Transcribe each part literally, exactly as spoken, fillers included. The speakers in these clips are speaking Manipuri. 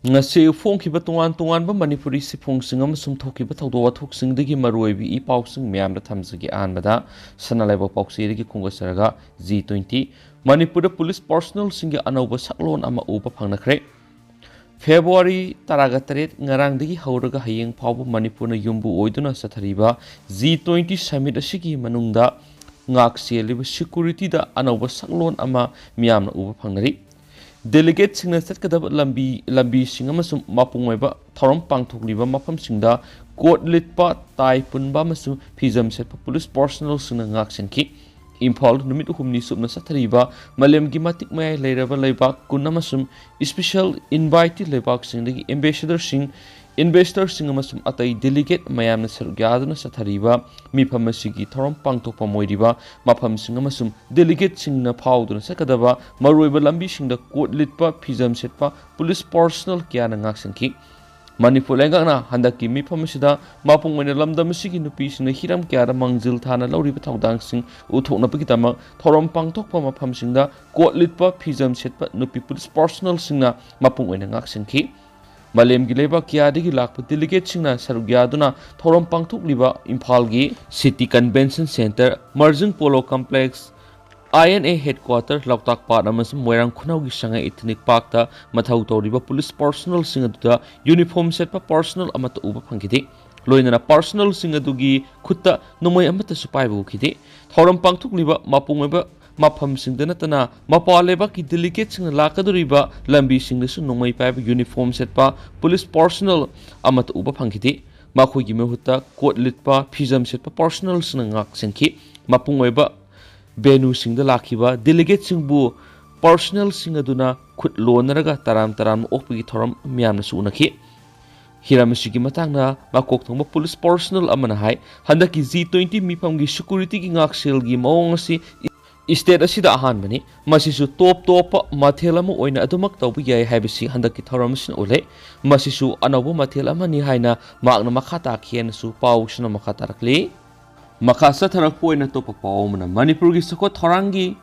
ꯉꯁꯤ ꯐꯣꯡꯈꯤꯕ ꯇꯣꯉꯥꯟ ꯇꯣꯉꯥꯟꯕ ꯃꯅꯤꯄꯨꯔꯤ ꯁꯤꯐꯣꯡꯁꯤꯡ ꯑꯃꯁꯨꯡ ꯊꯣꯛꯈꯤꯕ ꯊꯧꯗꯣꯛ ꯋꯥꯊꯣꯛꯁꯤꯡꯗꯒꯤ ꯃꯔꯨꯑꯣꯏꯕ ꯏ ꯄꯥꯎꯁꯤꯡ ꯃꯌꯥꯝꯗ ꯊꯝꯖꯒꯦ꯫ ꯑꯍꯥꯟꯕꯗ ꯁꯅꯥ ꯂꯩꯕꯥꯛ ꯄꯥꯎꯆꯦꯗꯒꯤ ꯈꯣꯡꯗꯥꯖꯔꯒ ꯖꯤ ꯇ꯭ꯋꯦꯟꯇꯤ꯫ ꯃꯅꯤꯄꯨꯔꯗ ꯄꯨꯂꯤꯁ ꯄꯥꯔꯁꯣꯅꯦꯜꯁꯤꯡꯒꯤ ꯑꯅꯧꯕ ꯁꯛꯂꯣꯟ ꯑꯃ ꯎꯕ ꯐꯪꯅꯈ꯭ꯔꯦ꯫ ꯐꯦꯕ꯭ꯔꯨꯋꯥꯔꯤ ꯇꯔꯥꯒ ꯇꯔꯦꯠ, ꯉꯔꯥꯡꯗꯒꯤ ꯍꯧꯔꯒ ꯍꯌꯦꯡ ꯐꯥꯎꯕ ꯃꯅꯤꯄꯨꯔꯅ ꯌꯨꯝꯕꯨ ꯑꯣꯏꯗꯨꯅ ꯆꯠꯊꯔꯤꯕ ꯖꯤ ꯇ꯭ꯋꯦꯟꯇꯤ ꯁꯃꯤꯠ ꯑꯁꯤꯒꯤ ꯃꯅꯨꯡꯗ ꯉꯥꯛ ꯁꯦꯜꯂꯤꯕ ꯁꯦꯀ꯭ꯌꯨꯔꯤꯇꯤꯗ ꯑꯅꯧꯕ ꯁꯛꯂꯣꯟ ꯑꯃ ꯃꯤꯌꯥꯝꯅ ꯎꯕ ꯐꯪꯅꯔꯤ꯫ ꯗꯦꯂꯤꯒꯦꯠꯁꯤꯡꯅ ꯆꯠꯀꯗꯕ ꯂꯝꯕꯤ, ꯂꯝꯕꯤꯁꯤꯡ ꯑꯃꯁꯨꯡ ꯃꯄꯨꯡ ꯑꯣꯏꯕ ꯊꯧꯔꯝ ꯄꯥꯡꯊꯣꯛꯂꯤꯕ ꯃꯐꯝꯁꯤꯡꯗ ꯀꯣꯠ ꯂꯤꯠꯄ, ꯇꯥꯏ ꯄꯨꯟꯕ ꯑꯃꯁꯨꯡ ꯐꯤꯖꯝ ꯁꯦꯠꯄ ꯄꯨꯂꯤꯁ ꯄꯥꯔꯁꯣꯅꯦꯜꯁꯤꯡꯅ ꯉꯥꯛ ꯁꯦꯟꯈꯤ꯫ ꯏꯝꯐꯥꯜꯗ ꯅꯨꯃꯤꯠ ꯍꯨꯝꯅꯤ ꯆꯨꯞꯅ ꯆꯠꯊꯔꯤꯕ ꯃꯥꯂꯦꯝꯒꯤ ꯃꯇꯤꯛ ꯃꯌꯥꯏ ꯂꯩꯔꯕ ꯂꯩꯕꯥꯛ ꯀꯨꯟ ꯑꯃꯁꯨꯡ ꯏꯁꯄꯤꯁꯦꯜ ꯏꯟꯚꯥꯏꯇꯤ ꯂꯩꯕꯥꯛꯁꯤꯡꯗꯒꯤ ꯑꯦꯝꯕꯦꯁꯦꯗꯔꯁꯤꯡ, ꯏꯟꯚꯦꯁꯇꯔꯁꯤꯡ ꯑꯃꯁꯨꯡ ꯑꯇꯩ ꯗꯦꯂꯤꯒꯦꯠ ꯃꯌꯥꯝꯅ ꯁꯔꯨꯛ ꯌꯥꯗꯨꯅ ꯆꯠꯊꯔꯤꯕ ꯃꯤꯐꯝ ꯑꯁꯤꯒꯤ ꯊꯧꯔꯝ ꯄꯥꯡꯊꯣꯛꯐꯝ ꯑꯣꯏꯔꯤꯕ ꯃꯐꯝꯁꯤꯡ ꯑꯃꯁꯨꯡ ꯗꯦꯂꯤꯒꯦꯠꯁꯤꯡꯅ ꯐꯥꯎꯗꯨꯅ ꯆꯠꯀꯗꯕ ꯃꯔꯨꯑꯣꯏꯕ ꯂꯝꯕꯤꯁꯤꯡꯗ ꯀꯣꯠ ꯂꯤꯠꯄ, ꯐꯤꯖꯝ ꯁꯦꯠꯄ ꯄꯨꯂꯤꯁ ꯄꯥꯔꯁꯣꯅꯦꯜ ꯀꯌꯥꯅ ꯉꯥꯛꯁꯦꯟꯈꯤ꯫ ꯃꯅꯤꯄꯨꯔ ꯂꯩꯉꯥꯛꯅ ꯍꯟꯗꯛꯀꯤ ꯃꯤꯐꯝ ꯑꯁꯤꯗ ꯃꯄꯨꯡ ꯑꯣꯏꯅ ꯂꯝꯗꯝ ꯑꯁꯤꯒꯤ ꯅꯨꯄꯤꯁꯤꯡꯅ ꯍꯤꯔꯝ ꯀꯌꯥꯗ ꯃꯥꯡꯖꯤꯜ ꯊꯥꯅ ꯂꯧꯔꯤꯕ ꯊꯧꯗꯥꯡꯁꯤꯡ ꯎꯠꯊꯣꯛꯅꯕꯒꯤꯗꯃꯛ ꯊꯧꯔꯝ ꯄꯥꯡꯊꯣꯛꯄ ꯃꯐꯝꯁꯤꯡꯗ ꯀꯣꯠ ꯂꯤꯠꯄ, ꯐꯤꯖꯝ ꯁꯦꯠꯄ ꯅꯨꯄꯤ ꯄꯨꯂꯤꯁ ꯄꯥꯔꯁꯣꯅꯦꯜꯁꯤꯡꯅ ꯃꯄꯨꯡ ꯑꯣꯏꯅ ꯉꯥꯛꯁꯦꯟꯈꯤ꯫ ꯃꯥꯂꯦꯝꯒꯤ ꯂꯩꯕꯥꯛ ꯀꯌꯥꯗꯒꯤ ꯂꯥꯛꯄ ꯗꯦꯂꯤꯒꯦꯠꯁꯤꯡꯅ ꯁꯔꯨꯛ ꯌꯥꯗꯨꯅ ꯊꯧꯔꯝ ꯄꯥꯡꯊꯣꯛꯂꯤꯕ ꯏꯝꯐꯥꯜꯒꯤ city convention centre, Marjing polo complex, I N A headquarter, Loktak ꯄꯥꯠ ꯑꯃꯁꯨꯡ ꯃꯣꯏꯔꯥꯡ ꯈꯨꯅꯧꯒꯤ ꯁꯉꯥꯏ ꯏꯊꯅꯤꯛ ꯄꯥꯔꯛꯇ ꯃꯊꯧ ꯇꯧꯔꯤꯕ ꯄꯨꯂꯤꯁ ꯄꯥꯔꯁꯣꯅꯦꯜꯁꯤꯡ ꯑꯗꯨꯗ ꯌꯨꯅꯤꯐꯣꯔꯝ ꯁꯦꯠꯄ ꯄꯥꯔꯁꯣꯅꯦꯜ ꯑꯃꯠꯇ ꯎꯕ ꯐꯪꯈꯤꯗꯦ꯫ ꯂꯣꯏꯅꯅ ꯄꯥꯔꯁꯣꯅꯦꯜꯁꯤꯡ ꯑꯗꯨꯒꯤ ꯈꯨꯠꯇ ꯅꯣꯡꯃꯩ ꯑꯃꯠꯇꯁꯨ ꯄꯥꯏꯕ ꯎꯈꯤꯗꯦ꯫ ꯊꯧꯔꯝ ꯄꯥꯡꯊꯣꯛꯂꯤꯕ ꯃꯄꯨꯡ ꯑꯣꯏꯕ ꯃꯐꯝꯁꯤꯡꯗ ꯅꯠꯇꯅ ꯃꯄꯥꯟ ꯂꯩꯕꯥꯛꯀꯤ ꯗꯦꯂꯤꯒꯦꯠꯁꯤꯡꯅ ꯂꯥꯛꯀꯗꯧꯔꯤꯕ ꯂꯝꯕꯤꯁꯤꯡꯗꯁꯨ ꯅꯣꯡꯃꯩ ꯄꯥꯏꯕ ꯌꯨꯅꯤꯐꯣꯔꯝ ꯁꯦꯠꯄ ꯄꯨꯂꯤꯁ ꯄꯥꯔꯁꯣꯅꯦꯜ ꯑꯃꯠꯇ ꯎꯕ ꯐꯪꯈꯤꯗꯦ꯫ ꯃꯈꯣꯏꯒꯤ ꯃꯍꯨꯠꯇ ꯀꯣꯠ ꯂꯤꯠꯄ, ꯐꯤꯖꯝ ꯁꯦꯠꯄ ꯄꯥꯔꯁꯣꯅꯦꯜꯁꯤꯡꯅ ꯉꯥꯛ ꯁꯦꯟꯈꯤ꯫ ꯃꯄꯨꯡ ꯑꯣꯏꯕ ꯚꯦꯅꯨꯁꯤꯡꯗ ꯂꯥꯛꯈꯤꯕ ꯗꯦꯂꯤꯒꯦꯠꯁꯤꯡꯕꯨ ꯄꯥꯔꯁꯣꯅꯦꯜꯁꯤꯡ ꯑꯗꯨꯅ ꯈꯨꯠ ꯂꯣꯟꯅꯔꯒ ꯇꯔꯥꯝ ꯇꯔꯥꯝꯅ ꯑꯣꯛꯄꯒꯤ ꯊꯧꯔꯝ ꯃꯤꯌꯥꯝꯅꯁꯨ ꯎꯅꯈꯤ꯫ ꯍꯤꯔꯝ ꯑꯁꯤꯒꯤ ꯃꯇꯥꯡꯗ ꯃꯀꯣꯛ ꯊꯣꯡꯕ ꯄꯨꯂꯤꯁ ꯄꯥꯔꯁꯣꯅꯦꯜ ꯑꯃꯅ ꯍꯥꯏ, ꯍꯟꯗꯛꯀꯤ ꯖꯤ ꯇ꯭ꯋꯦꯟꯇꯤ ꯃꯤꯐꯝꯒꯤ ꯁꯦꯀ꯭ꯌꯨꯔꯤꯇꯤꯒꯤ ꯉꯥꯛꯁꯦꯜꯒꯤ ꯃꯑꯣꯡ ꯑꯁꯤ ꯏꯁꯇꯦꯠ ꯑꯁꯤꯗ ꯑꯍꯥꯟꯕꯅꯤ꯫ ꯃꯁꯤꯁꯨ ꯇꯣꯞ ꯇꯣꯞꯄ ꯃꯊꯦꯜ ꯑꯃ ꯑꯣꯏꯅ ꯑꯗꯨꯃꯛ ꯇꯧꯕ ꯌꯥꯏ ꯍꯥꯏꯕꯁꯤ ꯍꯟꯗꯛꯀꯤ ꯊꯧꯔꯝ ꯑꯁꯤꯅ ꯎꯠꯂꯦ꯫ ꯃꯁꯤꯁꯨ ꯑꯅꯧꯕ ꯃꯊꯦꯜ ꯑꯃꯅꯤ ꯍꯥꯏꯅ ꯃꯍꯥꯛꯅ ꯃꯈꯥ ꯇꯥꯈꯤ ꯍꯥꯏꯅꯁꯨ ꯄꯥꯎꯁꯤꯅ ꯃꯈꯥ ꯇꯥꯔꯛꯂꯤ꯫ ꯃꯈꯥ ꯆꯠꯊꯔꯛꯄ ꯑꯣꯏꯅ ꯑꯇꯣꯞꯄ ꯄꯥꯎ ꯑꯃꯅ ꯃꯅꯤꯄꯨꯔꯒꯤ ꯆꯥꯎꯈꯠ ꯊꯧꯔꯥꯡꯒꯤ